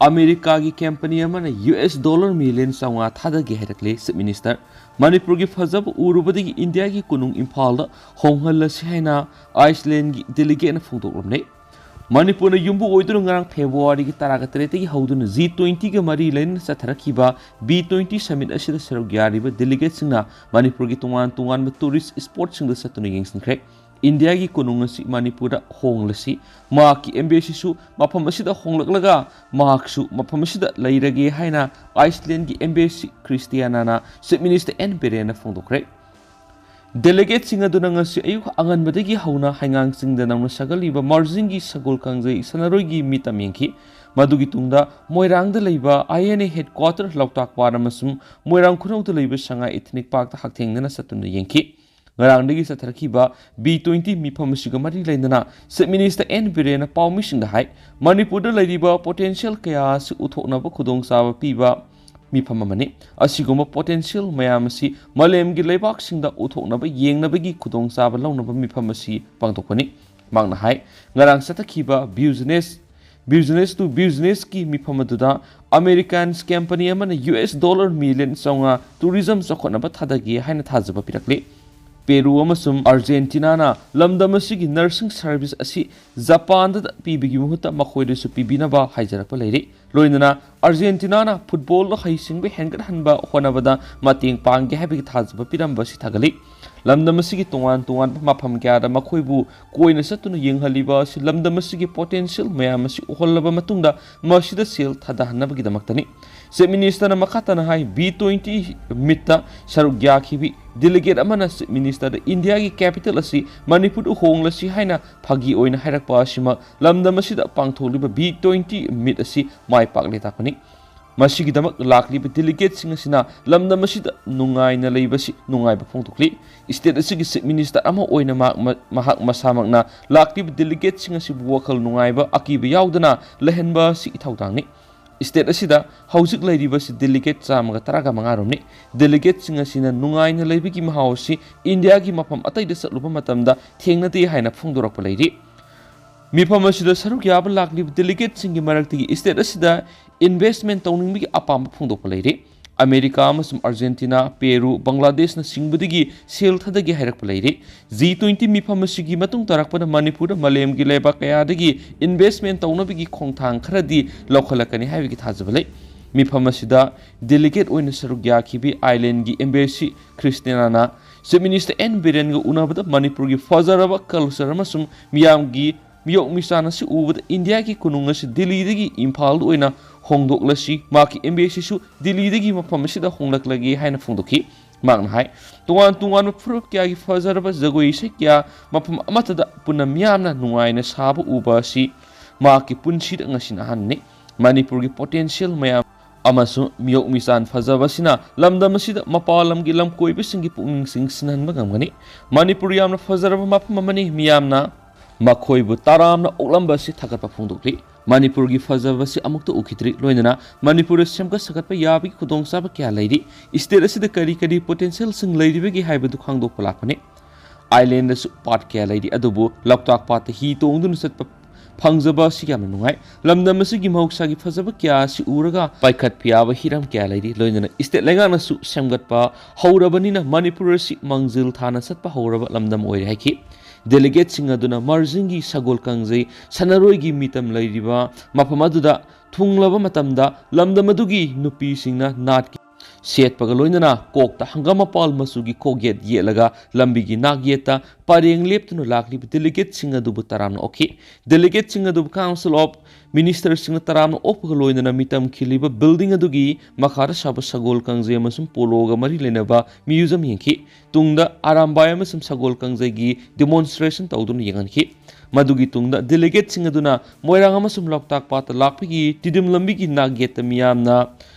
ꯑꯃꯦꯔꯤꯀꯥꯒꯤ ꯀꯝꯄꯅꯤ ꯑꯃꯅ ꯌꯨ ꯑꯦꯁ ꯗꯣꯂꯔ ꯃꯤꯂꯤꯌꯟ ꯆꯥꯝꯃꯉꯥ ꯊꯥꯗꯒꯦ ꯍꯥꯏꯔꯛꯂꯦ꯫ ꯆꯤꯐ ꯃꯤꯅꯤꯁꯇꯔ, ꯃꯅꯤꯄꯨꯔꯒꯤ ꯐꯖꯕ ꯎꯔꯨꯕꯗꯒꯤ ꯏꯟꯗꯤꯌꯥꯒꯤ ꯀꯣꯅꯨꯡ ꯏꯝꯐꯥꯜꯗ ꯍꯣꯡꯍꯜꯂꯁꯤ ꯍꯥꯏꯅ ꯑꯥꯏꯁꯂꯦꯟꯒꯤ ꯗꯦꯂꯤꯒꯦꯠꯅ ꯐꯣꯡꯗꯣꯛꯂꯝꯂꯦ꯫ ꯃꯅꯤꯄꯨꯔꯅ ꯌꯨꯝꯕꯨ ꯑꯣꯏꯗꯨꯅ ꯉꯔꯥꯡ ꯐꯦꯕ꯭ꯔꯨꯋꯥꯔꯤꯒꯤ ꯇꯔꯥꯒ ꯇꯔꯦꯠꯇꯒꯤ ꯍꯧꯗꯨꯅ ꯖꯤ ꯇ꯭ꯋꯦꯟꯇꯤꯒ ꯃꯔꯤ ꯂꯩꯅꯅ ꯆꯠꯊꯔꯛꯈꯤꯕ ꯕꯤ ꯇ꯭ꯋꯦꯟꯇꯤ ꯁꯃꯤꯠ ꯑꯁꯤꯗ ꯁꯔꯨꯛ ꯌꯥꯔꯤꯕ ꯗꯦꯂꯤꯒꯦꯠꯁꯤꯡꯅ ꯃꯅꯤꯄꯨꯔꯒꯤ ꯇꯣꯉꯥꯟ ꯇꯣꯉꯥꯟꯕ ꯇꯨꯔꯤꯁ ꯁ꯭ꯄꯣꯠꯁꯤꯡꯗ ꯆꯠꯇꯨꯅ ꯌꯦꯡꯁꯤꯟꯈ꯭ꯔꯦ꯫ ꯏꯟꯗꯤꯌꯥꯒꯤ ꯀꯣꯅꯨꯡ ꯑꯁꯤ ꯃꯅꯤꯄꯨꯔꯗ ꯍꯣꯡꯂꯁꯤ, ꯃꯍꯥꯛꯀꯤ ꯑꯦꯝꯕꯦꯁꯤꯁꯨ ꯃꯐꯝ ꯑꯁꯤꯗ ꯍꯣꯡꯂꯛꯂꯒ ꯃꯍꯥꯛꯁꯨ ꯃꯐꯝ ꯑꯁꯤꯗ ꯂꯩꯔꯒꯦ ꯍꯥꯏꯅ ꯑꯥꯏꯁꯂꯦꯟꯒꯤ ꯑꯦꯝꯕꯦꯁꯤ ꯈ꯭ꯔꯤꯁꯇꯤꯌꯥꯅꯥꯅ ꯆꯤꯐ ꯃꯤꯅꯤꯁꯇꯔ ꯑꯦꯟ ꯕꯤꯔꯦꯟꯅ ꯐꯣꯡꯗꯣꯛꯈ꯭ꯔꯦ꯫ ꯗꯦꯂꯤꯒꯦꯠꯁꯤꯡ ꯑꯗꯨꯅ ꯉꯁꯤ ꯑꯌꯨꯛ ꯑꯉꯟꯕꯗꯒꯤ ꯍꯧꯅ ꯍꯩꯉꯥꯡ ꯆꯤꯡꯗ ꯅꯧꯅ ꯁꯥꯒꯠꯂꯤꯕ ꯃꯥꯔꯖꯤꯡꯒꯤ ꯁꯒꯣꯜ ꯀꯥꯡꯖꯩ ꯁꯥꯟꯅꯔꯣꯏꯒꯤ ꯃꯤꯇꯝ ꯌꯦꯡꯈꯤ꯫ ꯃꯗꯨꯒꯤ ꯇꯨꯡꯗ ꯃꯣꯏꯔꯥꯡꯗ ꯂꯩꯕ ꯑꯥꯏ ꯑꯦꯟ ꯑꯦ ꯍꯦꯗꯀ꯭ꯋꯥꯇꯔ, ꯂꯣꯛꯇꯥꯛ ꯄꯥꯠ ꯑꯃꯁꯨꯡ ꯃꯣꯏꯔꯥꯡ ꯈꯨꯅꯧꯗ ꯂꯩꯕ ꯁꯉꯥꯏ ꯏꯊꯅꯤꯛ ꯄꯥꯔꯛꯇ ꯍꯛꯊꯦꯡꯅꯅ ꯆꯠꯇꯨꯅ ꯌꯦꯡꯈꯤ꯫ ꯉꯔꯥꯡꯗꯒꯤ ꯆꯠꯊꯔꯛꯈꯤꯕ ꯕꯤ ꯇ꯭ꯋꯦꯟꯇꯤ ꯃꯤꯐꯝ ꯑꯁꯤꯒ ꯃꯔꯤ ꯂꯩꯅꯅ ꯆꯤꯐ ꯃꯤꯅꯤꯁꯇꯔ ꯑꯦꯟ ꯕꯤꯔꯦꯟꯅ ꯄꯥꯎꯃꯤꯁꯤꯡꯗ ꯍꯥꯏ, ꯃꯅꯤꯄꯨꯔꯗ ꯂꯩꯔꯤꯕ ꯄꯣꯇꯦꯟꯁꯤꯌꯦꯜ ꯀꯌꯥ ꯑꯁꯤ ꯎꯊꯣꯛꯅꯕ ꯈꯨꯗꯣꯡꯆꯥꯕ ꯄꯤꯕ ꯃꯤꯐꯝ ꯑꯃꯅꯤ꯫ ꯑꯁꯤꯒꯨꯝꯕ ꯄꯣꯇꯦꯟꯁꯤꯌꯦꯜ ꯃꯌꯥꯝ ꯑꯁꯤ ꯃꯥꯂꯦꯝꯒꯤ ꯂꯩꯕꯥꯛꯁꯤꯡꯗ ꯎꯊꯣꯛꯅꯕ ꯌꯦꯡꯅꯕꯒꯤ ꯈꯨꯗꯣꯡꯆꯥꯕ ꯂꯧꯅꯕ ꯃꯤꯐꯝ ꯑꯁꯤ ꯄꯥꯡꯊꯣꯛꯄꯅꯤ꯫ ꯃꯍꯥꯛꯅ ꯍꯥꯏ, ꯉꯔꯥꯡ ꯆꯠꯊꯈꯤꯕ ꯕꯤꯖꯤꯅꯦꯁ, ꯕꯤꯖꯤꯅꯦꯁ ꯇꯨ ꯕꯤꯖꯤꯅꯦꯁꯀꯤ ꯃꯤꯐꯝ ꯑꯗꯨꯗ ꯑꯃꯦꯔꯤꯀꯥꯟ ꯀꯝꯄꯅꯤ ꯑꯃꯅ ꯌꯨ ꯑꯦꯁ ꯗꯣꯂꯔ ꯃꯤꯂꯤꯌꯟ ꯆꯥꯝꯃꯉꯥ ꯇꯨꯔꯤꯖꯝ ꯆꯥꯎꯈꯠꯅꯕ ꯊꯥꯗꯒꯦ ꯍꯥꯏꯅ ꯊꯥꯖꯕ ꯄꯤꯔꯛꯂꯤ꯫ ꯄꯦꯔꯨ ꯑꯃꯁꯨꯡ ꯑꯥꯔꯖꯦꯟꯇꯤꯅꯥꯅ ꯂꯝꯗꯝ ꯑꯁꯤꯒꯤ ꯅꯔꯁꯤꯡ ꯁꯔꯚꯤꯁ ꯑꯁꯤ ꯖꯄꯥꯟꯗ ꯄꯤꯕꯒꯤ ꯃꯍꯨꯠꯇ ꯃꯈꯣꯏꯗꯁꯨ ꯄꯤꯕꯤꯅꯕ ꯍꯥꯏꯖꯔꯛꯄ ꯂꯩꯔꯤ꯫ ꯂꯣꯏꯅꯅ ꯑꯥꯔꯖꯦꯟꯇꯤꯅꯥꯅ ꯐꯨꯠꯕꯣꯜꯗ ꯍꯩꯁꯤꯡꯕ ꯍꯦꯟꯒꯠꯍꯟꯕ ꯍꯣꯠꯅꯕꯗ ꯃꯇꯦꯡ ꯄꯥꯡꯒꯦ ꯍꯥꯏꯕꯒꯤ ꯊꯥꯖꯕ ꯄꯤꯔꯝꯕ ꯑꯁꯤ ꯊꯥꯒꯠꯂꯤ꯫ ꯂꯝꯗꯝ ꯑꯁꯤꯒꯤ ꯇꯣꯉꯥꯟ ꯇꯣꯉꯥꯟꯕ ꯃꯐꯝ ꯀꯌꯥꯗ ꯃꯈꯣꯏꯕꯨ ꯀꯣꯏꯅ ꯆꯠꯇꯨꯅ ꯌꯦꯡꯍꯜꯂꯤꯕ ꯑꯁꯤ ꯂꯝꯗꯝ ꯑꯁꯤꯒꯤ ꯄꯣꯇꯦꯟꯁꯤꯌꯦꯜ ꯃꯌꯥꯝ ꯑꯁꯤ ꯎꯍꯜꯂꯕ ꯃꯇꯨꯡꯗ ꯃꯁꯤꯗ ꯁꯦꯜ ꯊꯥꯗꯍꯟꯅꯕꯒꯤꯗꯃꯛꯇꯅꯤ꯫ ꯆꯤꯐ ꯃꯤꯅꯤꯁꯇꯔꯅ ꯃꯈꯥ ꯇꯥꯅ ꯍꯥꯏ, ꯕꯤ ꯇ꯭ꯋꯦꯟꯇꯤ ꯃꯤꯠꯇ ꯁꯔꯨꯛ ꯌꯥꯈꯤꯕꯤ ꯗꯦꯂꯤꯒꯦꯠ ꯑꯃꯅ ꯆꯤꯐ ꯃꯤꯅꯤꯁꯇꯔꯗ ꯏꯟꯗꯤꯌꯥꯒꯤ ꯀꯦꯄꯤꯇꯦꯜ ꯑꯁꯤ ꯃꯅꯤꯄꯨꯔꯗ ꯍꯣꯡꯂꯁꯤ ꯍꯥꯏꯅ ꯐꯥꯒꯤ ꯑꯣꯏꯅ ꯍꯥꯏꯔꯛꯄ ꯑꯁꯤꯃꯛ ꯂꯝꯗꯝ ꯑꯁꯤꯗ ꯄꯥꯡꯊꯣꯛꯂꯤꯕ ꯕꯤ ꯇ꯭ꯋꯦꯟꯇꯤ ꯃꯤꯠ ꯑꯁꯤ ꯃꯥꯏ ꯄꯥꯛꯂꯦ ꯇꯥꯛꯄꯅꯤ꯫ ꯃꯁꯤꯒꯤꯗꯃꯛ ꯂꯥꯛꯂꯤꯕ ꯗꯦꯂꯤꯒꯦꯠꯁꯤꯡ ꯑꯁꯤꯅ ꯂꯝꯗꯝ ꯑꯁꯤꯗ ꯅꯨꯡꯉꯥꯏꯅ ꯂꯩꯕꯁꯤ ꯅꯨꯡꯉꯥꯏꯕ ꯐꯣꯡꯗꯣꯛꯂꯤ꯫ ꯁ꯭ꯇꯦꯠ ꯑꯁꯤꯒꯤ ꯆꯤꯐ ꯃꯤꯅꯤꯁꯇꯔ ꯑꯃ ꯑꯣꯏꯅ ꯃꯍꯥꯛ, ꯃꯍꯥꯛ ꯃꯁꯥꯃꯛꯅ ꯂꯥꯛꯂꯤꯕ ꯗꯦꯂꯤꯒꯦꯠꯁꯤꯡ ꯑꯁꯤꯕꯨ ꯋꯥꯈꯜ ꯅꯨꯡꯉꯥꯏꯕ, ꯑꯀꯤꯕ ꯌꯥꯎꯗꯅ ꯂꯩꯍꯟꯕ ꯑꯁꯤ ꯏꯊꯧꯗꯥꯡꯅꯤ꯫ ꯁ꯭ꯇꯦꯠ ꯑꯁꯤꯗ ꯍꯧꯖꯤꯛ ꯂꯩꯔꯤꯕꯁꯤ ꯗꯦꯂꯤꯒꯦꯠ ꯆꯥꯝꯃꯒ ꯇꯔꯥꯒ ꯃꯉꯥ ꯔꯣꯝꯅꯤ꯫ ꯗꯦꯂꯤꯒꯦꯠꯁꯤꯡ ꯑꯁꯤꯅ ꯅꯨꯡꯉꯥꯏꯅ ꯂꯩꯕꯒꯤ ꯃꯍꯥꯎ ꯑꯁꯤ ꯏꯟꯗꯤꯌꯥꯒꯤ ꯃꯐꯝ ꯑꯇꯩꯗ ꯆꯠꯂꯨꯕ ꯃꯇꯝꯗ ꯊꯦꯡꯅꯗꯦ ꯍꯥꯏꯅ ꯐꯣꯡꯗꯣꯔꯛꯄ ꯂꯩꯔꯤ꯫ ꯃꯤꯐꯝ ꯑꯁꯤꯗ ꯁꯔꯨꯛ ꯌꯥꯕ ꯂꯥꯛꯂꯤꯕ delegateꯁꯤꯡꯒꯤ ꯃꯔꯛꯇꯒꯤ state ꯑꯁꯤꯗ investment ꯇꯧꯅꯤꯡꯕꯒꯤ ꯑꯄꯥꯝꯕ ꯐꯣꯡꯗꯣꯛꯄ ꯂꯩꯔꯤ꯫ ꯑꯃꯦꯔꯤꯀꯥ ꯑꯃꯁꯨꯡ ꯑꯥꯔꯖꯦꯟꯇꯤꯅꯥ, ꯄꯦꯔꯨ, ꯕꯪꯒ꯭ꯂꯥꯗꯦꯁꯅꯆꯤꯡꯕꯗꯒꯤ ꯁꯦꯜ ꯊꯥꯗꯒꯦ ꯍꯥꯏꯔꯛꯄ ꯂꯩꯔꯤ꯫ G twenty ꯃꯤꯐꯝ ꯑꯁꯤꯒꯤ ꯃꯇꯨꯡ ꯇꯥꯔꯛꯄꯗ ꯃꯅꯤꯄꯨꯔꯗ ꯃꯥꯂꯦꯝꯒꯤ ꯂꯩꯕꯥꯛ ꯀꯌꯥꯗꯒꯤ investment ꯇꯧꯅꯕꯒꯤ ꯈꯣꯡꯊꯥꯡ ꯈꯔꯗꯤ ꯂꯧꯈꯠꯂꯛꯀꯅꯤ ꯍꯥꯏꯕꯒꯤ ꯊꯥꯖꯕ ꯂꯩ꯫ ꯃꯤꯐꯝ ꯑꯁꯤꯗ delegate ꯑꯣꯏꯅ ꯁꯔꯨꯛ ꯌꯥꯈꯤꯕꯤ Irelandꯒꯤ embassy ꯈ꯭ꯔꯤꯁꯇꯤꯌꯥꯅꯥꯅ Chief Minister N ꯕꯤꯔꯦꯟꯒ ꯎꯅꯕꯗ ꯃꯅꯤꯄꯨꯔꯒꯤ ꯐꯖꯔꯕ culture ꯑꯃꯁꯨꯡ ꯃꯤꯌꯥꯝꯒꯤ ꯃꯤꯌꯣꯛ ꯃꯤꯆꯥꯟ ꯑꯁꯤ ꯎꯕꯗ ꯏꯟꯗꯤꯌꯥꯒꯤ ꯀꯣꯅꯨꯡ ꯑꯁꯤ ꯗꯤꯜꯂꯤꯗꯒꯤ ꯏꯝꯐꯥꯜꯗ ꯑꯣꯏꯅ ꯍꯣꯡꯗꯣꯛꯂꯁꯤ, ꯃꯍꯥꯛꯀꯤ embassy ꯁꯨ ꯗꯤꯜꯂꯤꯗꯒꯤ ꯃꯐꯝ ꯑꯁꯤꯗ ꯍꯣꯡꯂꯛꯂꯒꯦ ꯍꯥꯏꯅ ꯐꯣꯡꯗꯣꯛꯈꯤ꯫ ꯃꯍꯥꯛꯅ ꯍꯥꯏ, ꯇꯣꯉꯥꯟ ꯇꯣꯉꯥꯟꯕ ꯐꯨꯔꯨꯞ ꯀꯌꯥꯒꯤ ꯐꯖꯔꯕ ꯖꯒꯣꯏ ꯏꯁꯩ ꯀꯌꯥ ꯃꯐꯝ ꯑꯃꯠꯇꯗ ꯄꯨꯟꯅ ꯃꯤꯌꯥꯝꯅ ꯅꯨꯡꯉꯥꯏꯅ ꯁꯥꯕ ꯎꯕ ꯑꯁꯤ ꯃꯍꯥꯛꯀꯤ ꯄꯨꯟꯁꯤꯗ ꯉꯁꯤꯅ ꯑꯍꯥꯟꯕꯅꯤ꯫ ꯃꯅꯤꯄꯨꯔꯒꯤ potential ꯃꯌꯥꯝ ꯑꯃꯁꯨꯡ ꯃꯤꯌꯣꯛ ꯃꯤꯆꯥꯟ ꯐꯖꯕ ꯑꯁꯤꯅ ꯂꯝꯗꯝ ꯑꯁꯤꯗ ꯃꯄꯥꯟ ꯂꯝꯒꯤ ꯂꯝꯀꯣꯏꯕꯁꯤꯡꯒꯤ ꯄꯨꯛꯅꯤꯡ ꯆꯤꯡꯁꯤꯟꯍꯟꯕ ꯉꯝꯒꯅꯤ꯫ ꯃꯅꯤꯄꯨꯔ ꯌꯥꯝꯅ ꯐꯖꯔꯕ ꯃꯐꯝ ꯑꯃꯅꯤ꯫ ꯃꯤꯌꯥꯝꯅ ꯃꯈꯣꯏꯕꯨ ꯇꯔꯥꯝꯅ ꯑꯣꯛꯂꯝꯕ ꯑꯁꯤ ꯊꯥꯒꯠꯄ ꯐꯣꯡꯗꯣꯛꯂꯤ꯫ ꯃꯅꯤꯄꯨꯔꯒꯤ ꯐꯖꯕ ꯑꯁꯤ ꯑꯃꯨꯛꯇ ꯎꯈꯤꯗ꯭ꯔꯤ꯫ ꯂꯣꯏꯅꯅ ꯃꯅꯤꯄꯨꯔꯗ ꯁꯦꯝꯒꯠ ꯁꯥꯒꯠꯄ ꯌꯥꯕꯒꯤ ꯈꯨꯗꯣꯡꯆꯥꯕ ꯀꯌꯥ ꯂꯩꯔꯤ꯫ State ꯑꯁꯤꯗ ꯀꯔꯤ ꯀꯔꯤ potential ꯁꯤꯡ ꯂꯩꯔꯤꯕꯒꯦ ꯍꯥꯏꯕꯗꯨ ꯈꯪꯗꯣꯛꯄ ꯂꯥꯛꯄꯅꯤ꯫ Ireland ꯗꯁꯨ ꯄꯥꯠ ꯀꯌꯥ ꯂꯩꯔꯤ, ꯑꯗꯨꯕꯨ ꯂꯣꯛꯇꯥꯛ ꯄꯥꯠꯇ ꯍꯤ ꯇꯣꯡꯗꯨꯅ ꯆꯠꯄ ꯐꯪꯖꯕ ꯑꯁꯤ ꯌꯥꯝꯅ ꯅꯨꯡꯉꯥꯏ꯫ ꯂꯝꯗꯝ ꯑꯁꯤꯒꯤ ꯃꯍꯧꯁꯥꯒꯤ ꯐꯖꯕ ꯀꯌꯥ ꯑꯁꯤ ꯎꯔꯒ ꯄꯥꯏꯈꯠꯄ ꯌꯥꯕ ꯍꯤꯔꯝ ꯀꯌꯥ ꯂꯩꯔꯤ꯫ ꯂꯣꯏꯅꯅ state ꯂꯩꯉꯥꯛꯅꯁꯨ ꯁꯦꯝꯒꯠꯄ ꯍꯧꯔꯕꯅꯤꯅ ꯃꯅꯤꯄꯨꯔ ꯑꯁꯤ ꯃꯥꯡꯖꯤꯜ ꯊꯥꯅ ꯆꯠꯄ ꯍꯧꯔꯕ ꯂꯝꯗꯝ ꯑꯣꯏꯔꯦ ꯍꯥꯏꯈꯤ꯫ Delegate ꯁꯤꯡ ꯑꯗꯨꯅ ꯃꯥꯔꯖꯤꯡꯒꯤ ꯁꯒꯣꯜ ꯀꯥꯡꯖꯩ ꯁꯥꯟꯅꯔꯣꯏꯒꯤ ꯃꯤꯇꯝ ꯂꯩꯔꯤꯕ ꯃꯐꯝ ꯑꯗꯨꯗ ꯊꯨꯡꯂꯕ ꯃꯇꯝꯗ ꯂꯝꯗꯝ ꯑꯗꯨꯒꯤ ꯅꯨꯄꯤꯁꯤꯡꯅ ꯅꯥꯠꯀꯤ ꯁꯦꯠꯄꯒ ꯂꯣꯏꯅꯅ ꯀꯣꯛꯇ ꯍꯪꯒꯥꯝ ꯃꯄꯥꯜ ꯃꯆꯨꯒꯤ ꯀꯣꯛꯌꯦꯠ ꯌꯦꯠꯂꯒ ꯂꯝꯕꯤꯒꯤ ꯅꯥꯛꯌꯦꯠꯇ ꯄꯔꯦꯡ ꯂꯦꯞꯇꯨꯅ ꯂꯥꯛꯂꯤꯕ delegate ꯁꯤꯡ ꯑꯗꯨꯕꯨ ꯇꯔꯥꯝꯅ ꯑꯣꯛꯈꯤ꯫ Delegate ꯁꯤꯡ ꯑꯗꯨꯕꯨ Council of Minister ꯁꯤꯡꯅ ꯇꯔꯥꯝꯅ ꯑꯣꯛꯄꯒ ꯂꯣꯏꯅꯅ ꯃꯤꯇꯝ ꯈꯤꯜꯂꯤꯕ building ꯑꯗꯨꯒꯤ ꯃꯈꯥꯗ ꯁꯥꯕ ꯁꯒꯣꯜ ꯀꯥꯡꯖꯩ ꯑꯃꯁꯨꯡ ꯄꯣꯂꯣꯒ ꯃꯔꯤ ꯂꯩꯅꯕ museum ꯌꯦꯡꯈꯤ꯫ ꯇꯨꯡꯗ ꯑꯔꯥꯝꯕꯥꯏ ꯑꯃꯁꯨꯡ ꯁꯒꯣꯜ ꯀꯥꯡꯖꯩꯒꯤ demonstration ꯇꯧꯗꯨꯅ ꯌꯦꯡꯍꯟꯈꯤ꯫ ꯃꯗꯨꯒꯤ ꯇꯨꯡꯗ delegate ꯁꯤꯡ ꯑꯗꯨꯅ ꯃꯣꯏꯔꯥꯡ ꯑꯃꯁꯨꯡ ꯂꯣꯛꯇꯥꯛ ꯄꯥꯠꯇ ꯂꯥꯛꯄꯒꯤ ꯇꯤꯗꯤꯝ ꯂꯝꯕꯤꯒꯤ ꯅꯥꯛꯌꯦꯠꯇ ꯃꯤꯌꯥꯝꯅ